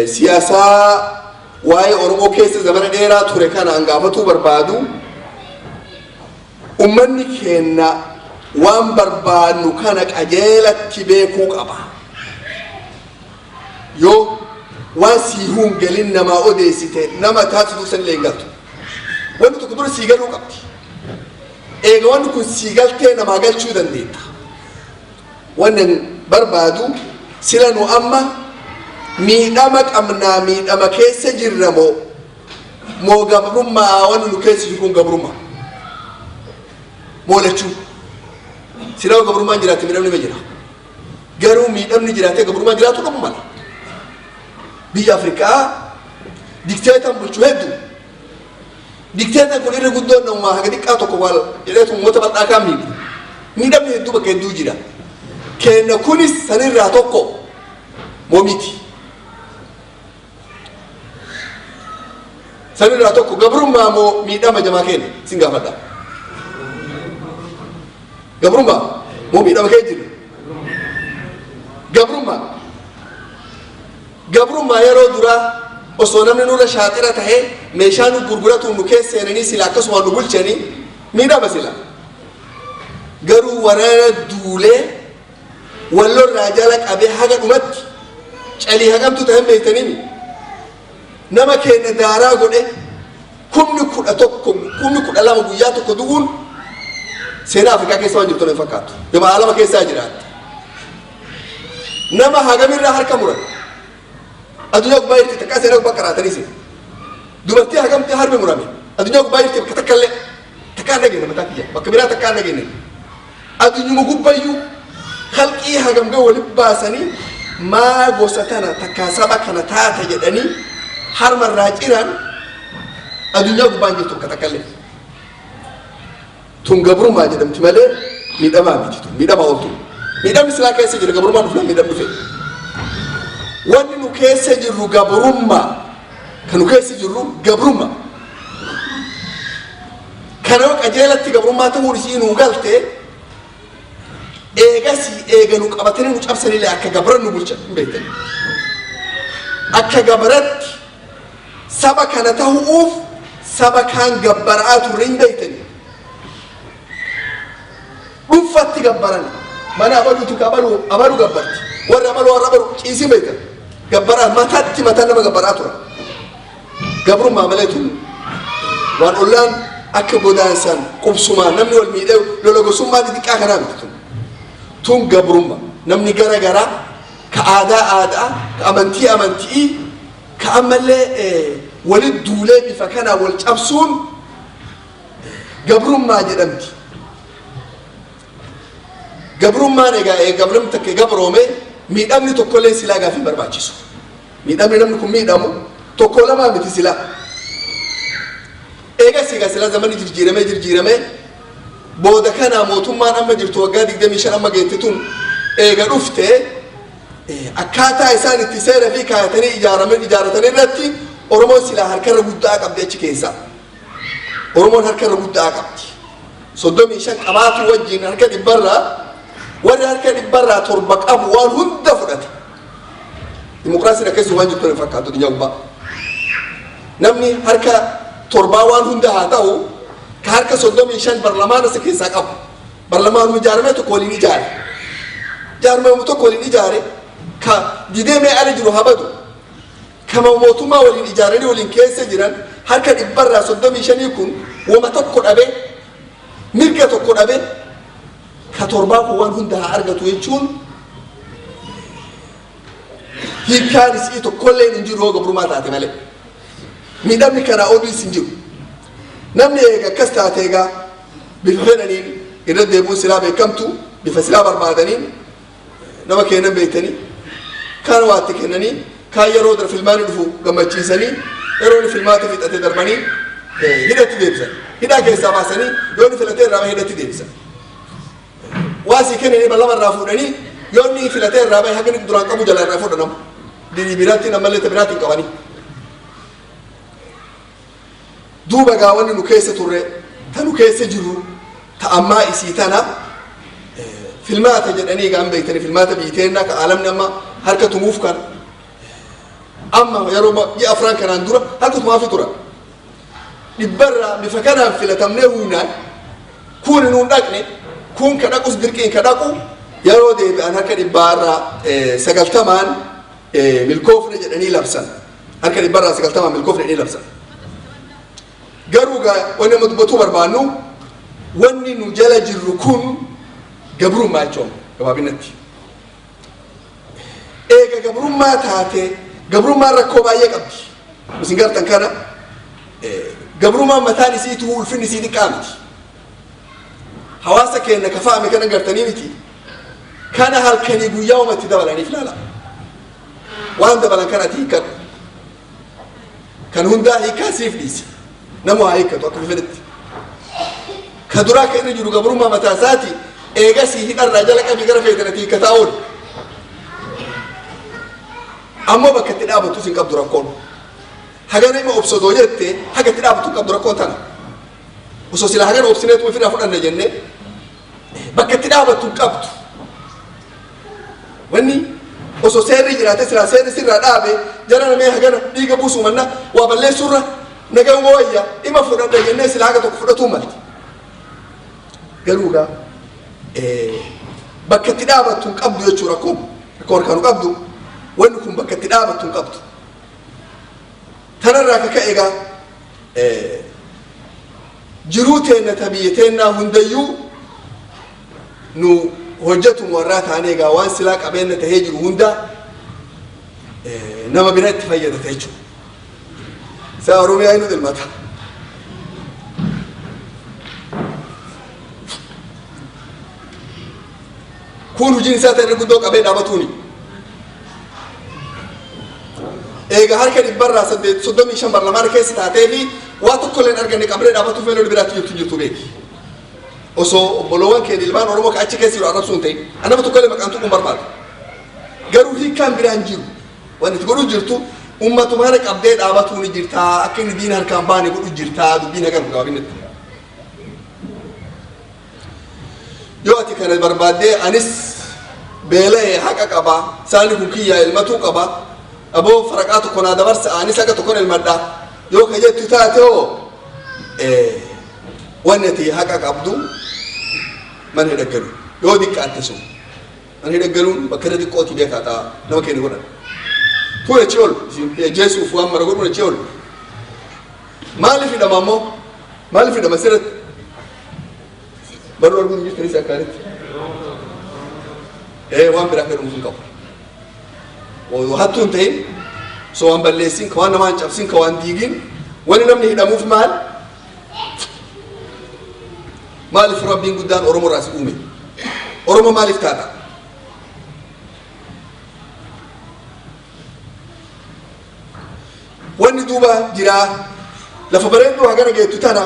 siyaasaa waa'ee Oromoo keessa zamana dheeraa ture kana hangaafatuu barbaadu, ummanni keenya waan barbaadnu kana qajeelatti beekuu qaba. Yoo waan siihuu hin galin namaa odeessite, nama taasisu san illee hin galtu. Wanti tokko dura sii galuu qabdi. Eega wanni kun sii galtee namaa galchuu dandeetta. Wanni barbaadu, sila nu amma miidhama qabnaa, miidhama keessa jirra moo gabrummaa? Wanni nu keessa jiru kun gabrummaa moo lachuu? Sila gabrummaan jiraate miidhamni ma jira. Garuu miidhamni jiraatee gabrummaan jiraatu qabu mala. Biyya Afrikaa dikteetan bulchu hedduu. Dikteetan kun irri guddoon namumaa haga xiqqaa tokko wal jedheetu uummata bal'aa kaan miidhu. Miidhamni hedduu bakka hedduu jira. Keenna kunis sanirraa tokko moo miti? Sanirraa tokko gabrummaa moo miidhama jamaa keenya sin gaafadha. Gabrummaa moo miidhama kee jira? Gabrummaa. Gabrummaa yeroo duraa osoo namni nurra shaaxira tahee meeshaa nu gurguratuun nu keessa seenanii sila akkasumaan nu bulchanii miidhama sila. Garuu waraana duulee wallorraa jala qabee haga dhumatti calii hagamtu ta'an beektanii nama keenya daaraa godhe, 11,000, 12,000 guyyaa tokko du'uun seenaa Afrikaa keessa waan jirtu hin fakkaattu. Yooma alama keessaa jiraatte. Nama hagamirraa harka muran. Addunyaa gubbaa jirti takkaa seenaa gubbaa qaraatanii sin. Dubartii hagamtee harmi murame. Addunyaa gubbaa jirti bakka takka illee. Takkaa hin dhageenye mataa kiyya. Bakka biraa takkaa hin dhageenye. Addunyuma gubbayyuu halqii hagam ga'u walitti baasanii maa gosa tana takkaa saba kana taata jedhanii harmarraa ciran addunyaa gubbaan jirtu bakka takka illee. Tun gabrummaa jedhamti malee miidhamaa miti tun, miidhamaa ooltu. Miidhamni silaa keessa jira, gabrummaa dhufna miidhamni dhufe. Wanni nu keessa jirru gabrummaa. Kan nu keessa jirru gabrummaa. Kana qajeelatti gabrummaa ta'uun isii nuu galte, eegasii eega nu qabatanii nu cabsanillee akka gabran nu bulchan hin beektan. Akka gabratti saba kana ta'uuf saba kaan gabbara'aa turre hin beektani. Dhuunfatti gabbaran, mana abaluuti ka abaluu abaluu gabbarti, warri abaluu warra abaluu ciisii beektan gabbaraa mataatti mataa nama gabbaraa turan. Gabrummaa malee tun waan ollaan akka godaansan qubsumaan namni wal miidhee lola gosummaa xixiqqaa kanaa miti tun. Tun gabrummaa namni gara garaa ka aadaa aadaa, ka amantii amantii, ka ammallee walit duulee bifa kanaa wal cabsuun gabrummaa jedhamti. Gabrummaan egaa gabramni takka gabroome miidhamni tokkollee silaa gaafii barbaachisu. Miidhamni namni kun miidhamu tokko lamaa miti silaa. Eegas egaa silaa zamanni jijjiiramee jijjiiramee booda kana mootummaan amma jirtu waggaa 25 amma geette tun eega dhufte, akkaataa isaan itti seera fi kaayatanii ijaaraman ijaaratan irratti Oromoon silaa harkarra guddaa qabdi achi keessaa. Oromoon harkarra guddaa qabdi. 35 qabaatu wajjin harka dhibbarraa warri harka dhibbarraa 7 qabu waan hunda fudhate. Dimokiraasiin akkasii waan jirtu hin fakkaatu addunyaa gubbaa. Namni harka torbaa waan hunda haa ta'u, ka harka 35 barlamaana isa keessaa qabu. Barlamaanuma ijaaramee tokko waliin ijaare. Jaarmee tokko waliin ijaare ka didee mee ala jiru haa badu. Kama mootummaa waliin ijaaranii waliin keessa jiran harka dhibbarraa 35 kun wama tokko dhabee, mirga tokko dhabee, ka torbaa kun waan hunda haa argatu jechuun hiikkaan isii tokkollee hin jiru yoo gabrummaa taate malee. Miidhamni kanaa oliis hin jiru. Namni eega akkas taate egaa bifa fedhaniin irra deebi'uun silaa beekamtu, bifa silaa barbaadaniin nama kennan beektanii, kaan waatti kennanii, kaan yeroo dura filmaanni dhufu gammachiisanii, yeroo inni filmaata fixate darbanii hidhatti deebisan. Hidhaa keessaa baasanii yoo inni filatee irraa bahe hidhatti deebisan. Waa sii kennanii bal'ama irraa fuudhanii, yoo inni filatee irraa bahe haga inni duraan qabu jala irraa fudhanamu. Dilii biraatti ammallee ta biraatti hin qabanii. Duuba gaa wanni nu keessa turre, ta nu keessa jirru, ta ammaa isii tana filmaata jedhanii egaa hin beektanii, filmaata biyyi ka alamni amma harka tumuuf kana. Amma yeroo ji'a afran kanaan dura harka tumaafi tura. Dhibbarraa bifa kanaan filatamnee humnaan kun nuun dhaqne, kun ka dhaqus dirqiin ka dhaqu, yeroo deebi'an harka dhibbaarraa 90n milkoofne jedhanii labsan. Harka dhibbarraa 90n milkoofne jedhanii labsan. Garuu gaa wanni amma dubbatuu barbaannu, wanni nu jala jirru kun gabrummaa jechuun gabaabinatti. Eega gabrummaa taate, gabrummaan rakkoo baay'ee qabdi. Isin gartan kana gabrummaan mataan isiitu ulfinni isii xiqqaa miti. Hawaasa keenya kafaame kana gartanii miti. Kana halkanii guyyaa umatti dabalaniif ilaala. Waan dabalan kana ati hiikkadhu. Kan hundaa hiikkaa siif dhiisi. Nama haa hiikkatu akka fedhetti. Ka duraa ka irra jiru gabrummaa mataa isaati, eegasii hidharraa jala qabii gara feetanati hiikkataa oolu. Ammoo bakka itti dhaabattus hin qabdu rakkoon. Haga nama obsodoo jette haga itti dhaabatu hin qabdu rakkoon tana. Osoo sila hagana obsineetu ofirraa fudhanna jennee bakka itti dhaabattu hin qabdu. Wanni osoo seerri jiraate silaa seerri sirraa dhaabe, jara namee hagana dhiiga buusuu manna waa balleessuurra nagaan wayya dhima fudhadha jennee silaa haga tokko fudhatuu malti. Garuu gaa bakka itti dhaabattu hin qabdu jechuu rakkoon rakkoo harkaa nu qabdu, wanni kun bakka itti dhaabattu hin qabdu. Tanarraa ka ka'e egaa jiruu teenna ta biyya teennaa hundayyuu nu hojjetu warraa taanee egaa waan silaa qabeenya tahee jiru hunda nama bira itti fayyadata jechuudha. Isaa Oromiyaa inni ilmata. Kun hojiin isaa ta'e guddoo qabee dhaabatuuni. Eega harka dhibbarraa 35 barlamaana keessa taatee fi waa tokko illee hin arganne qabee dhaabatuuf meeloo biraatti jirtu jirtu beeki. Osoo obboloowwan keenya ilmaan Oromoo ka achi keessa jiru arrabsuu hin ta'in. Anama tokko illee maqaan tuquun barbaadu. Garuu hiikkaan biraan jiru. Wanti itti godhuu jirtu Ummatuma kana qabdee dhaabatuu ni jirtaa, akka inni diina harkaan baane godhu jirtaa. Dubbiin hagan gabaabinatti yoo ati kana barbaaddee, anis beela'ee haqa qaba, saani kun kiyyaa ilmatuu qaba, aboo faraqaa tokko naa dabarsa, anis haqa tokkon ilmadha yoo ka jettu taate, hoo wanni ati haqa qabdu mana hidhaggalu yoo diqqaatte sun mana hidhaggaluun bakka irra xiqqooti beekaa ta'a. Nama keenya godhan tun achi ol isin ajjeesuuf waan mara godhuun achi ol. Maaliif hidhama ammoo? Maaliif hidhama? Sirratti barruu arguun jirtanis akkaanitti waan biraa fedhamuuf hin qabu. Hattuu hin ta'in, so waan balleessin, ka waan namaa hin cabsin, ka waan diigin, wani namni hidhamuuf maal? Maaliif Rabbiin guddaan Oromoo irraa si uume? Oromoo maaliif taata? Wanni duuba jiraa lafa bareedduu hagana geettu tana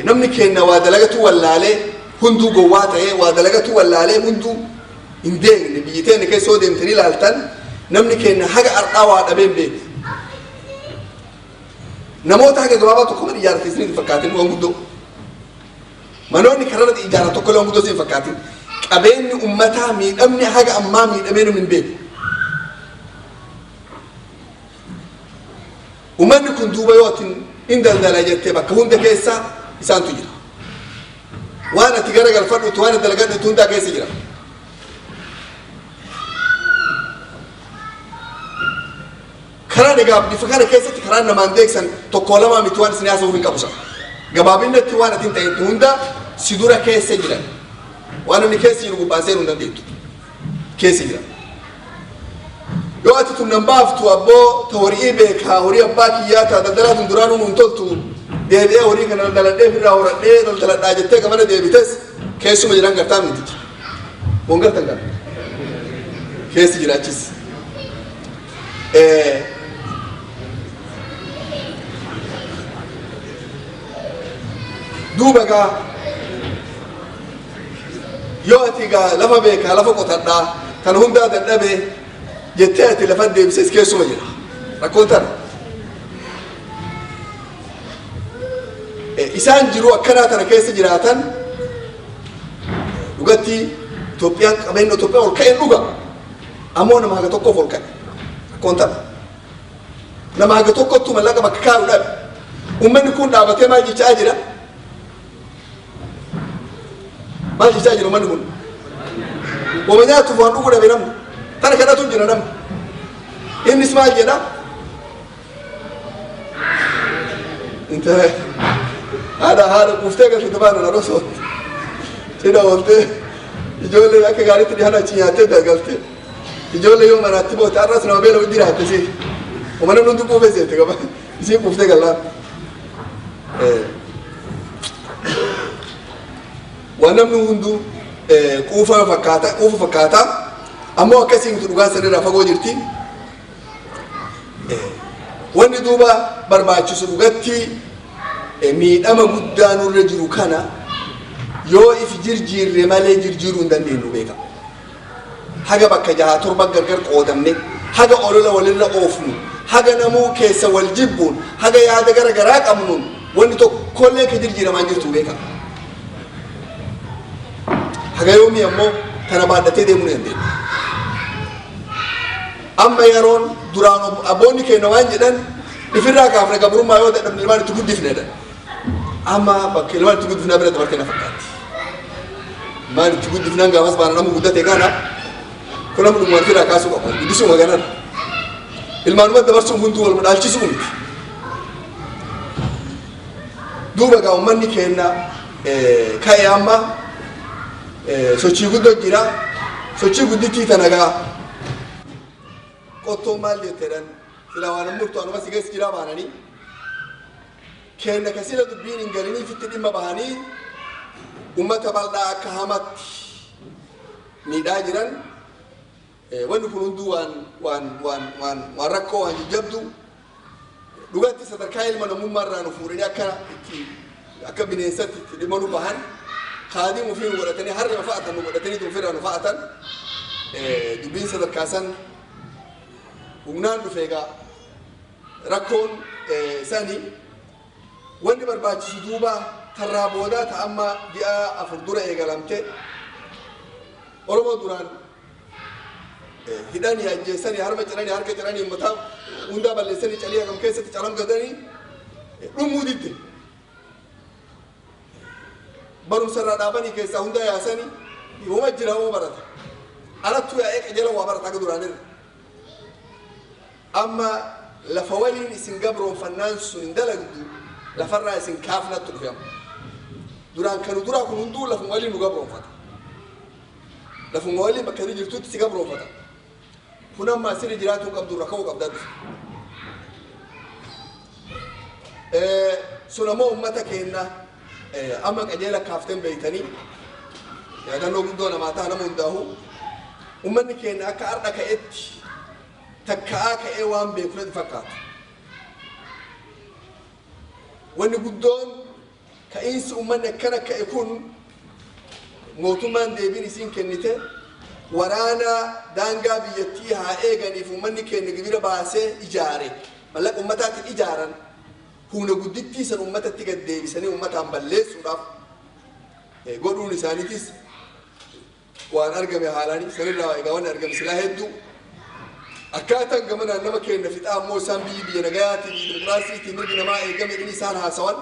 namni kenna waa dalagatu wallaalee, hunduu gowwaa ta'ee waa dalagatu wallaalee, hunduu hin deegne. Biyyi teenne keessa yoo deemtanii ilaaltan, namni kenna haga ardhaa waa dhabee hin beeku. Namoota haga gabaabaa tokko mana ijaarate isin hin fakkaatin. Waan guddoo manoonni kararratti ijaaran tokko illee waan guddoo isin hin fakkaatin. Qabeenyi ummataa miidhamni haga ammaa miidhamee namni hin beeku. Ummanni kun duuba yoo atin in daldala jettee, bakka hunda keessa isaantu jira. Waan ati gara galfadhutu, waan ati dalagadhutu hundaa keessa jira. Karaa egaa bifa kana keessatti karaan namaan deegsan tokko lamaa miti. Waan isin haasa'uuf hin qabu sana. Gabaabinatti waan ati hin ta'intu hunda si dura keessa jiran. Waan namni keessa jiru gubbaan seenuu hin dandeettu. Keessa jira. Yoo ati tun nan baaftu, abboo ta horii beekaa, horii abbaa kiyyaa ta daldalaa tun duraanuu nuun toltu, deebi'ee horii kana daldaladhee ofirraa horadhee daldaladhaa jettee gamana deebites, keessuma jiran gartaa miti. Waan gartan kana. Keessa jira achis. Duuba gaa yoo ati gaa lafa beekaa lafa qotadhaa kan hundaa dadhabee jettee ati lafa deebises, keessuma jira rakkoon tana. Isaan jiru akkanaa tana keessa jiraatan. Dhugatti Itoophiyaan qabeenya Itoophiyaa ol ka'een dhuga, ammoo nama haga tokkoof ol ka'e. Rakkoon tana nama haga tokkottu mallaqa bakka kaa'u dhabe. Uummanni kun dhaabatee maal jechaa jira? Maal jechaa jira uummanni kun? Wama nyaatuuf waan dhugu dhabe namni. Tana kadhatu jira namni. Innis maal jedha? Intala haadha quuftee galte tabaan na rosoo cidha ooltee, ijoollee akka gaariitti dhihaan achi nyaattee galte. Ijoollee yoo manaatti boote, har'as nama beela jiraatte si uma namni hundi quufee seete qaba isiin quuftee gallaan. Waan namni hunduu quufa fakkaata, quufa fakkaata, ammoo akkasii miti. Dhugaan sanirraa fagoo jirti. Wanni duuba barbaachisu dhugatti miidhama guddaa nurra jiru kana yoo if jirjiirre malee jirjiiruu hin dandeenyu, beeka. Haga bakka jaha torba gargar qoodamne, haga olola walirra oofnu, haga namuu keessa wal jibbuun, haga yaada gara garaa qabnuun, wanni tokkollee ka jirjiiramaan jirtu, beeka. Haga yoomii ammoo tana baadhatee deemuu ni dandeenya? Amma yeroon duraan abboonni keenya waan jedhan, ifirraa kaafne gabrummaa, yoo dadhabne ilmaan itti guddifne jedhan. Amma bakka ilmaan itti guddifnaa bira dabartee na fakkaatti. Ilmaan itti guddifnaan gaafas baana nama guddate kana kun nama dhugumaan ofirraa kaasuu qaba. Guddisuu maganan. Ilmaanuma dabarsuun hunduu wal madaalchisuu miti. Duuba gaa uummanni keenya ka'e amma sochii guddoo jira. Sochii guddittii tana gaa qottoon maal jetteedhan sila waan murtu anuma si keessa jira baananii kenna ka sila dubbiin hin galiniifitti dhimma bahanii ummata bal'aa akka hamatti miidhaa jiran. Wanni kun hunduu waan rakkoo waan jajjabdu. Dhugatti sadarkaa ilma namummaa irraa nu fuudhanii akka itti akka bineensatti itti dhimma nu bahan, kaadii ofii nu godhatanii, harri fa'atan nu godhatanii ofirraa nu fa'atan. Dubbiin sadarkaa san Humnaan dhufe egaa rakkoon sani wanni barbaachisu duuba tarraa boodaa ta amma ji'a 4 dura eegalamte Oromoo duraan hidhanii ajjeessanii harma ciranii harka ciranii mataa hundaa balleessanii calii hagam keessatti calam gadanii dhumuu didde. Barumsa irraa dhaabanii keessaa hundaa yaasanii homa jira homa barata. Alattuu yaa'ee qajeela waa barata akka duraan irra. Amma lafa waliin isin gabroonfannaan sun hin dalagdu lafarraa isin kaafnattu dhufe amma. Duraan kanu duraa kun hunduu lafuma waliin nu gabroonfata. Lafuma waliin bakka inni jirtutti si gabroonfata. Kun amma asirra jiraatuu hin qabdu irra ka'uu qabdaa dhufe. Sun ammoo uummata keenya amma qajeela kaafteen beeytanii yaadannoo guddoo namaa ta'a nama hundaahu uummanni keenya akka har'a ka'etti takka'aa ka'ee waan beeku natti fakkaatu. Wanni guddoon ka'iinsi uummanni akkana ka'e kun mootummaan deebiin isiin kennite waraana daangaa biyyattii haa eeganiif uummanni keenya gibira baasee ijaare mallaqa uummataatiin ijaaran humna guddittii san uummatatti gad deebisanii uummataan balleessuudhaaf godhuun isaaniitis waan argame haalaanii sanirraa egaa wanni argame silaa hedduu. Akkaataan gamanaan nama keenya fixaa ammoo isaan biyyi biyya nagayaatii fi dimokiraasiitii mirgi namaa eegame inni isaan haasawan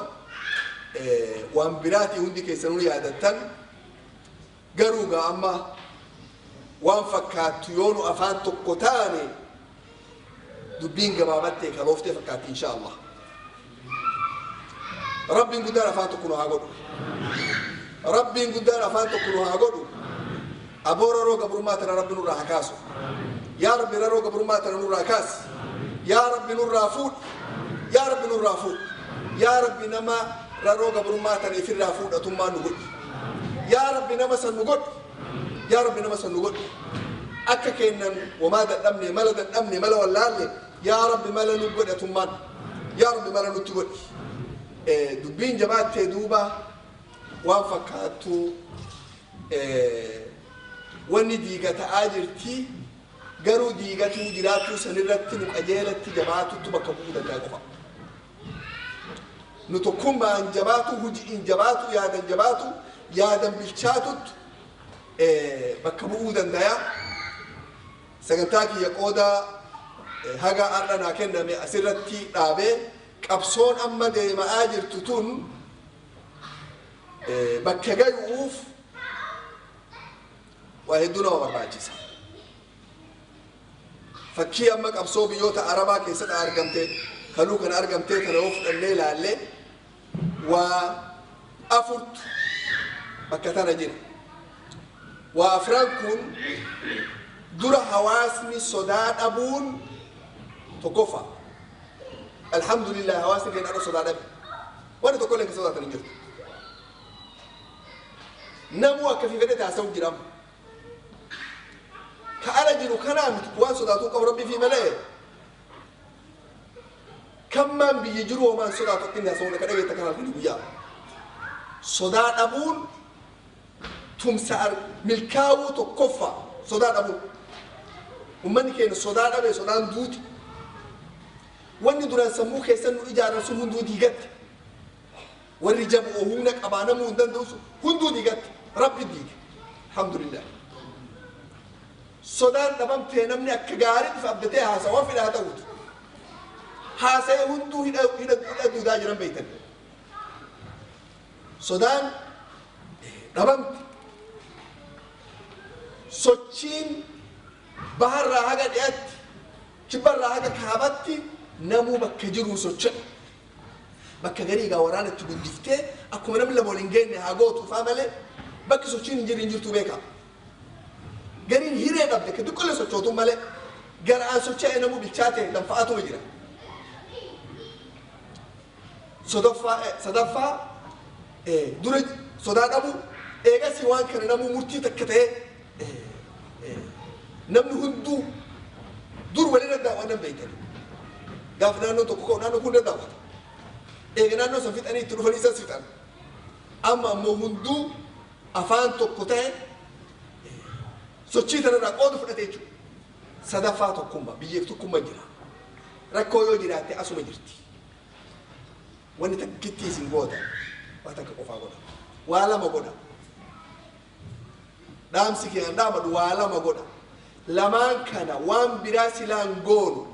waan biraatii hundi keessanuu yaadattan. Garuu gaa amma waan fakkaattu yoo nu afaan tokko taane dubbiin gabaabattee kalooftee fakkaatti insha Allah. Rabbiin guddaan afaan tokko nu haa godhu. Rabbiin guddaan afaan tokko nu haa godhu. Aboo raroo gabrummaa tana Rabbi nurraa haa kaasu. Yaa Rabbi raroo gabrummaa tana nurraa kaasi. Yaa Rabbi nurraa fuudhi. Yaa Rabbi nurraa fuudhi. Yaa Rabbi nama raroo gabrummaa tana ifirraa fuudhatummaa nu godhi. Yaa Rabbi nama san nu godhi. Yaa Rabbi nama san nu godhi. Akka kennan wamaa dadhabne mala dadhabne mala wallaalle yaa Rabbi mala nu godhatummaan. Yaa Rabbi mala nutti godhi. Dubbiin jabaattee duuba waan fakkaattu wanni diiga ta'aa jirti garuu diigatuu jiraattuu sanirratti nu qajeelatti jabaatuttu bakka bu'uu danda'a qofa. Nu tokkummaan jabaatu, hojiin jabaatu, yaadan jabaatu, yaadan bilchaatuttu bakka bu'uu danda'a. Sagantaa kiyya qooda haga har'a naa kenname asirratti dhaabee qabsoon amma deema'aa jirtu tun bakka gayuuf waa hedduu nama barbaachisa. Fakkii amma qabsoo biyyoota Arabaa keessatti argamte kaluu kana argamtee kana yoo fudhannee ilaalle waa afurtu bakka tana jira. Waa afran kun dura hawaasni sodaa dhabuun tokkoffaa. Alhamdulillah hawaasni keenya har'a sodaa dhabe. Wanni tokko illee kan sodaatan hin jirtu. Namuu akka fi fedhe taasisuu jira amma. Ka ala jiru kanaa miti waan sodaatuu qabu Rabbii fi malee. Kammaan biyya jiru homaan sodaatu akka inni haasa'uun akka dhageetta kanaaf inni guyyaa. Sodaa dhabuun tumsa milkaa'uu tokkoffaa sodaa dhabuun. Uummanni keenya sodaa dhabe sodaan duuti. Wanni duraan sammuu keessan nu ijaaran sun hunduu diigatte. Warri jabu humna qabaa namuu hin danda'u sun hunduu diigatte. Rabbi diige. Alhamdulillah. Sodaan dhabamtee namni akka gaariitti abdatee haasawaa fedha haa ta'uutu. Haasa'ee hunduu hidha hidha hidha duudaa jiran beektan. Sodaan dhabamte. Sochiin baharraa haga dhiyaatti kibbarraa haga kaabatti namuu bakka jiruu socho'e. Bakka garii egaa waraana itti guddiftee akkuma namni lama wal hin geenye haa gootu faa malee bakki sochiin hin jirre hin jirtu beekaa. Gariin hiree dhabde ka xiqqoolee sochootu malee garaan socho'e namuu bilchaate danfa'atuma jira. Sadaffaa dura sodaa dhabu eegasii waan kana namuu murtii takka ta'ee namni hunduu dur walirra daawwannan beektani. Gaafa naannoon tokko ka'u naannoon kun daawwata. Eega naannoo san fixanii itti dhufanii isas fixan. Amma ammoo hunduu afaan tokko ta'e sochii tanarraa qooda fudhate jechuudha. Sadaffaa tokkummaa, biyyeef tokkummaa jira. Rakkoo yoo jiraatte asuma jirti. Wanni takkitti isin goota, waa takka qofaa godha, waa lama godha. Dhaamsi keenan dhaamadhu waa lama godha. Lamaan kana waan biraa silaan goonu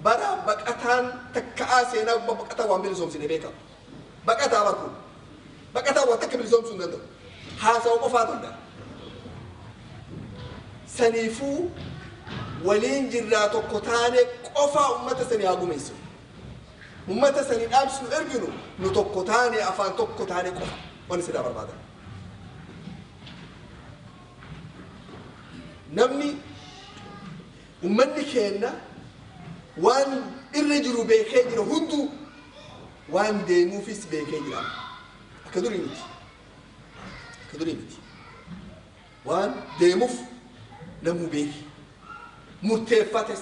bara baqataan takka'aa seenaa gubbaa baqataa waan bilisoomsine beekama. Baqataa barkuun baqataa waan takka bilisoomsuu hin danda'u. Haasa'u qofaa danda'a. Saniifuu waliin jirraa tokko taane qofaa ummata sanii haa gumeessinu. Ummata sanii dhaamsinu erginu nu tokko taane, afaan tokko taane qofa wanni silaa barbaadan. Namni ummanni keenna waan irra jiru beekee jira, hunduu waan deemuufis beekee jira. Akka durii miti. Akka durii miti. Waan deemuuf namuu beeki. Murteeffates.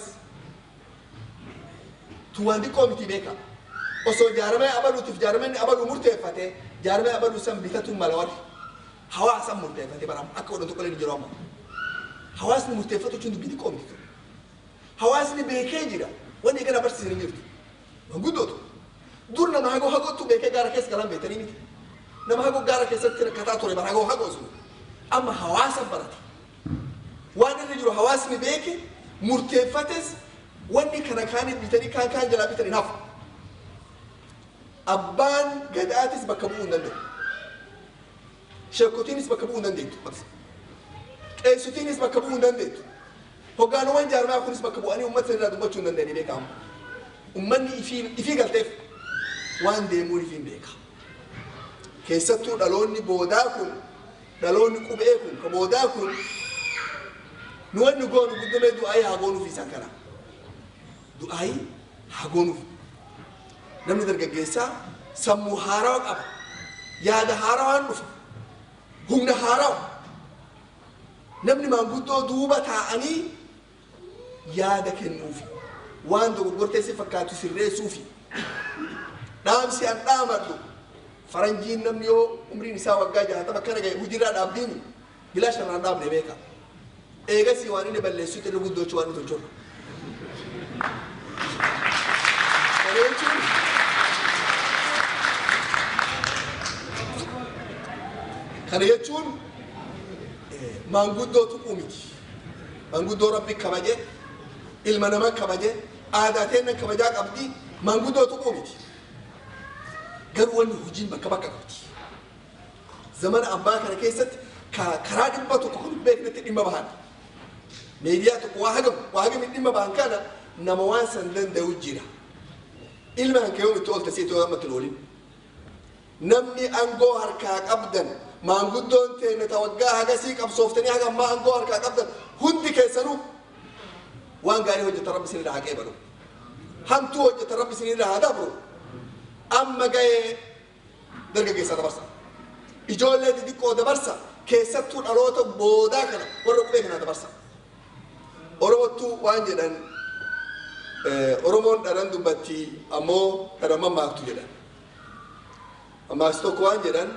Tu waan xiqqoo miti beeka. Osoo jaaramee abaluutiif jaarameen abaluu murteeffate, jaaramee abaluu san bitatu mala warri. Hawaasa murteeffate bara akka godhan tokko illee hin jiru amma. Hawaasni murteeffatu jechuun dubbii xiqqoo miti. Hawaasni beekee jira. Wanni gara barsiisan hin jirtu. Manguddootu. Dur nama hagoo hagootu beekee gaara keessa galan beektanii miti. Nama hagoo gaara keessatti rakkataa ture bara hagoo hagoo sun. Amma hawaasa barate. Waan irra jiru hawaasni beeke murteeffates, wanni kana kaanii bitanii kaan kaan jalaa bitanii hafu. Abbaan gadaatis bakka bu'uu hin danda'u. Sheekotiinis bakka bu'uu hin dandeettu. Qeessotiinis bakka bu'uu hin dandeettu. Hoggaanuwwan jaarmaa kunis bakka bu'anii uummata irraa dubbachuu hin danda'anii beekamu. Uummanni ifii galteef waan deemuun ifiin beeka. Keessattuu dhaloonni boodaa kun, dhaloonni qubee kun, ka boodaa kun, nu wanni goonu guddumee du'aayii haa goonuuf isaan kana. Du'aayii haa goonuuf. Namni dargaggeessaa sammuu haarawaa qaba. Yaada haarawaan dhufa. Humna haarawa. Namni maanguddoo duuba taa'anii yaada kennuufi. Waan dogoggortee si fakkaatu sirreessuufi. Dhaamsi an dhaamadhu, faranjiin namni yoo umriin isaa waggaa 60 akkana gahe hojiirraa dhaabdiini bilaa sharraan dhaabne beeka. Eegasii waan inni balleessutti irra guddoochuu waan inni tolchurra. Kana jechuun kana jechuun maanguddoo tuquu miti. Maanguddoo Rabbi kabaje, ilma nama kabaje, aadaa teenna kabajaa qabdi, maanguddoo tuquu miti. Garuu wanni hojiin bakka bakka qabdi. Zamana ammaa kana keessatti karaa 100 kan beeknetti dhimma bahan. Miidiyaa tokko waa hagam waa hagam dhimma bahan kana nama waan san danda'u jira. Ilma kan yoom itti oolte si'etti yoo ammatti hin oolin. Namni aangoo harkaa qabdan, maanguddoon teenne ta waggaa hagasii qabsooftanii haga ammaa aangoo harkaa qabdan hundi keessanuu waan gaarii hojjetan Rabbi isinirraa haa qeebalu. Hamtuu hojjetan Rabbi isinirraa haa dabru. Amma ga'ee dargaggeessaa dabarsa. Ijoollee xixiqqoo dabarsa. Keessattuu dhaloota boodaa kana warra qubee kanaa dabarsa. Oromottuu waan jedhan, Oromoon dharan dubbatti ammoo dharan mammaaktu jedhan. Mammaaksu tokko waan jedhan,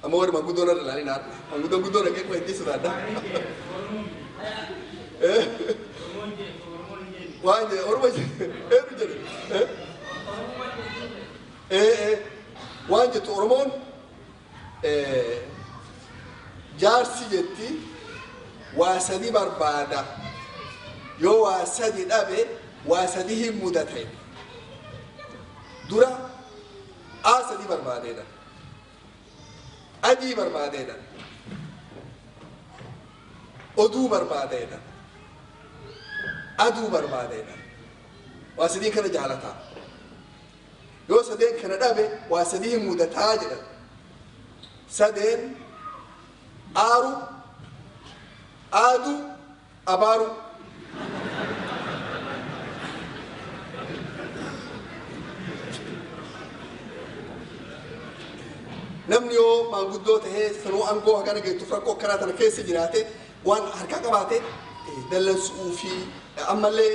ammoo warri maanguddoon irra ilaalin haadha. Maanguddoon guddoo dhaqee kuma itti sodaadha. Waan jedhan Oromoo eenyu jedhe? Waan jettu Oromoon, jaarsi jetti waa sadi barbaada, yoo waa sadi dhabe waa sadi hin mudata. Dura A sadi barbaadeedha, adii barbaadeedha, oduu barbaadeedha, aduu barbaadeedha. Waa sadii kana jaalataa, yoo sadeen kana dhabe waa sadii hin mudataa jedhan. Sadeen aaru, aadu, abaaru. Namni yoo maanguddoo tahee sanuu aangoo hagana geettuuf rakkoo akkanaa tana keessa jiraate, waan harkaa qabaate dallansuu fi ammallee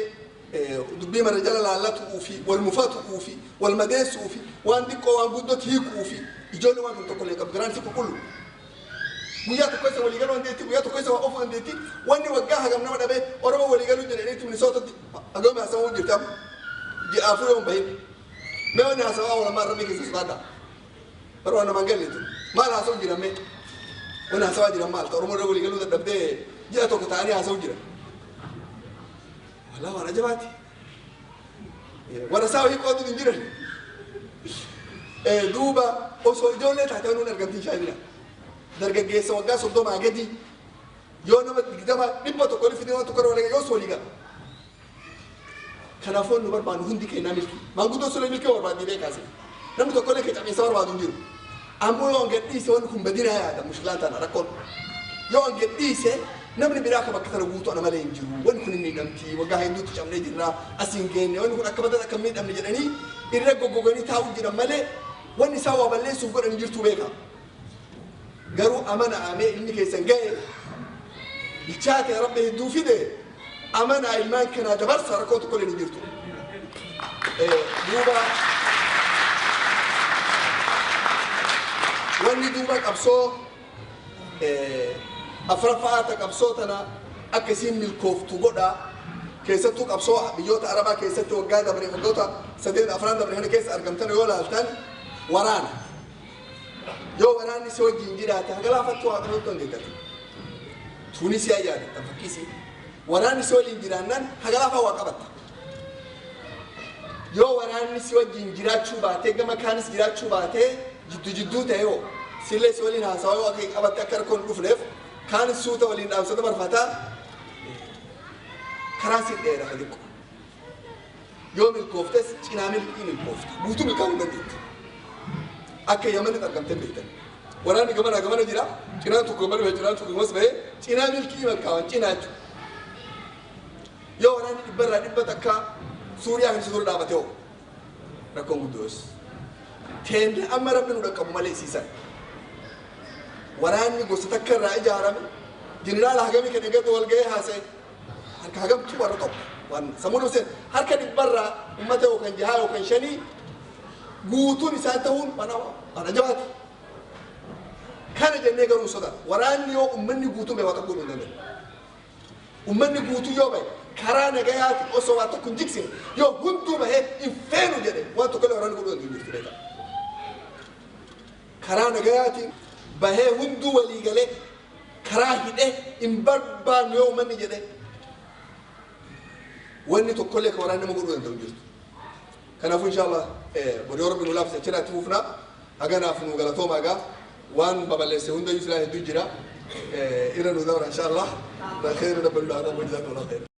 dubbii mara jala laallatuu fi wal mufatuu fi wal madeessuu fi waan xiqqoo waan guddootti hiikuu fi ijoollee waan kan tokko illee qabu garaan si qulqullu. Guyyaa tokko isa walii galuu dandeetti, guyyaa tokko isa oofuu dandeetti. Wanni waggaa hagam nama dhabee Oromoo walii galuu jedhaniitti Minisootatti hagam haasawuu jirti amma. Ji'a 4 yoo hin bahin. Mee wanni haasawaa oolamaa rabbii keessa sodaadha. Bara waan namaan galleetu. Maal haasawuu jiran mee? Wanni haasawaa jiran maal? Oromoo irra walii galuu dadhabdee ji'a 1 ta'anii haasawuu jiran. Wallaa waan ajabaati. Warra isaa wayii qoodu hin jiran. Duuba osoo ijoollee taatee nuun argamtiin shaayina. Dargaggeessa waggaa 30 gadi yoo nama 20 100 oli fidee waan tokko irra walii yoo walii gala. Kanaafuu nu barbaannu hundi kennaa milkii. Maanguddoo sulee milkii barbaaddi beekaase. Namni tokko illee cabeessa barbaadu hin jiru. Ammoo yoo gadhiise wanni kun badina yaada mushkilaan tana rakkoon. Yoo gadhiise namni biraa akka bakka tana guutuu ana malee hin jiru. Wanni kun hin miidhamti. Waggaa hedduutti cabnee jirra. As hin geenne. Wanni kun akka badan akka hin miidhamne jedhanii irra goggoganii taa'uu jiran malee wanni isaan waa balleessuuf godhan hin jirtu beeka. Garuu amana amee ilmi keessan ga'e bilchaate rabbi hedduu fide amana ilmaan kanaa dabarsa rakkoo tokko illee hin jirtu. Duuba wanni duuba qabsoo afuraffaa ta qabsoo tana akka isiin milkooftu godha. Keessattuu qabsoo biyyoota Arabaa keessatti waggaa dabre waggoota 3 4 dabre kana keessa argamtan yoo laaltan waraana. Yoo waraanni si wajjin jiraate haga laafattu haa qabatu dandeettati. Tuunisiyaa yaadattan fakkiisii. Waraanni si waliin jiraannaan haga laafaa waa qabatta. Yoo waraanni si wajjin jiraachuu baatee gama kaanis jiraachuu baatee jidduu jidduu ta'e hoo sillee si waliin haasawaa yoo akka qabatte akka rakkoon hin dhufneef kaanis suuta waliin dhaamsata barfataa karaa si dheerata xiqqoo. Yoo milkooftes cinaa milkii milkoofta. Guutuu milkaa'uu hin dandeettu. Akka Yamanitti argamtee beektan. Waraanni gamanaa gamana jira. Cinaan tokko gamana bahee cinaan tokko gamas bahee cinaa milkii milkaa'an cinaa jechuudha. Yoo waraanni 100% takka Suuriyaa kan isa dura dhaabate hoo rakkoon guddoos. Teenne amma rabbi nu dhaqqabu malee isiisan. Waraanni gosa takka irraa ijaarame jeneraala hagamii kan eeggatu wal gahee haasa'e harka hagamtuu warra tokko waan sammuu dhufseen harka 100 uummata yookaan 6 yookaan 5 guutuun isaan ta'uun waan ajabaati. Kana jennee garuu sodaa waraanni yoo uummanni guutuun bahe waa tokko godhuu hin danda'u. Uummanni guutuu yoo bahe karaa nagayaatiin osoo waa tokko hin jigsine yoo hunduu bahee hin feenu jedhe waan tokko illee waraanni godhuu danda'u jirtu beekaa. Karaa nagayaatiin bahee hunduu walii galee karaa hidhee hin barbaannu yoo uummanni jedhe wanni tokkollee kan waraanni nama godhuu danda'u jirtu. Kanaafuu inshallah boodee rabbi nu laaffise achirraa itti fufna. Haganaaf nu galatooma egaa waan babal'eesse hundayyuu silaa hedduu jira. Irra nu dabra inshallah. Khayra dabbaluu haa ta'u jazakumullahu khayra.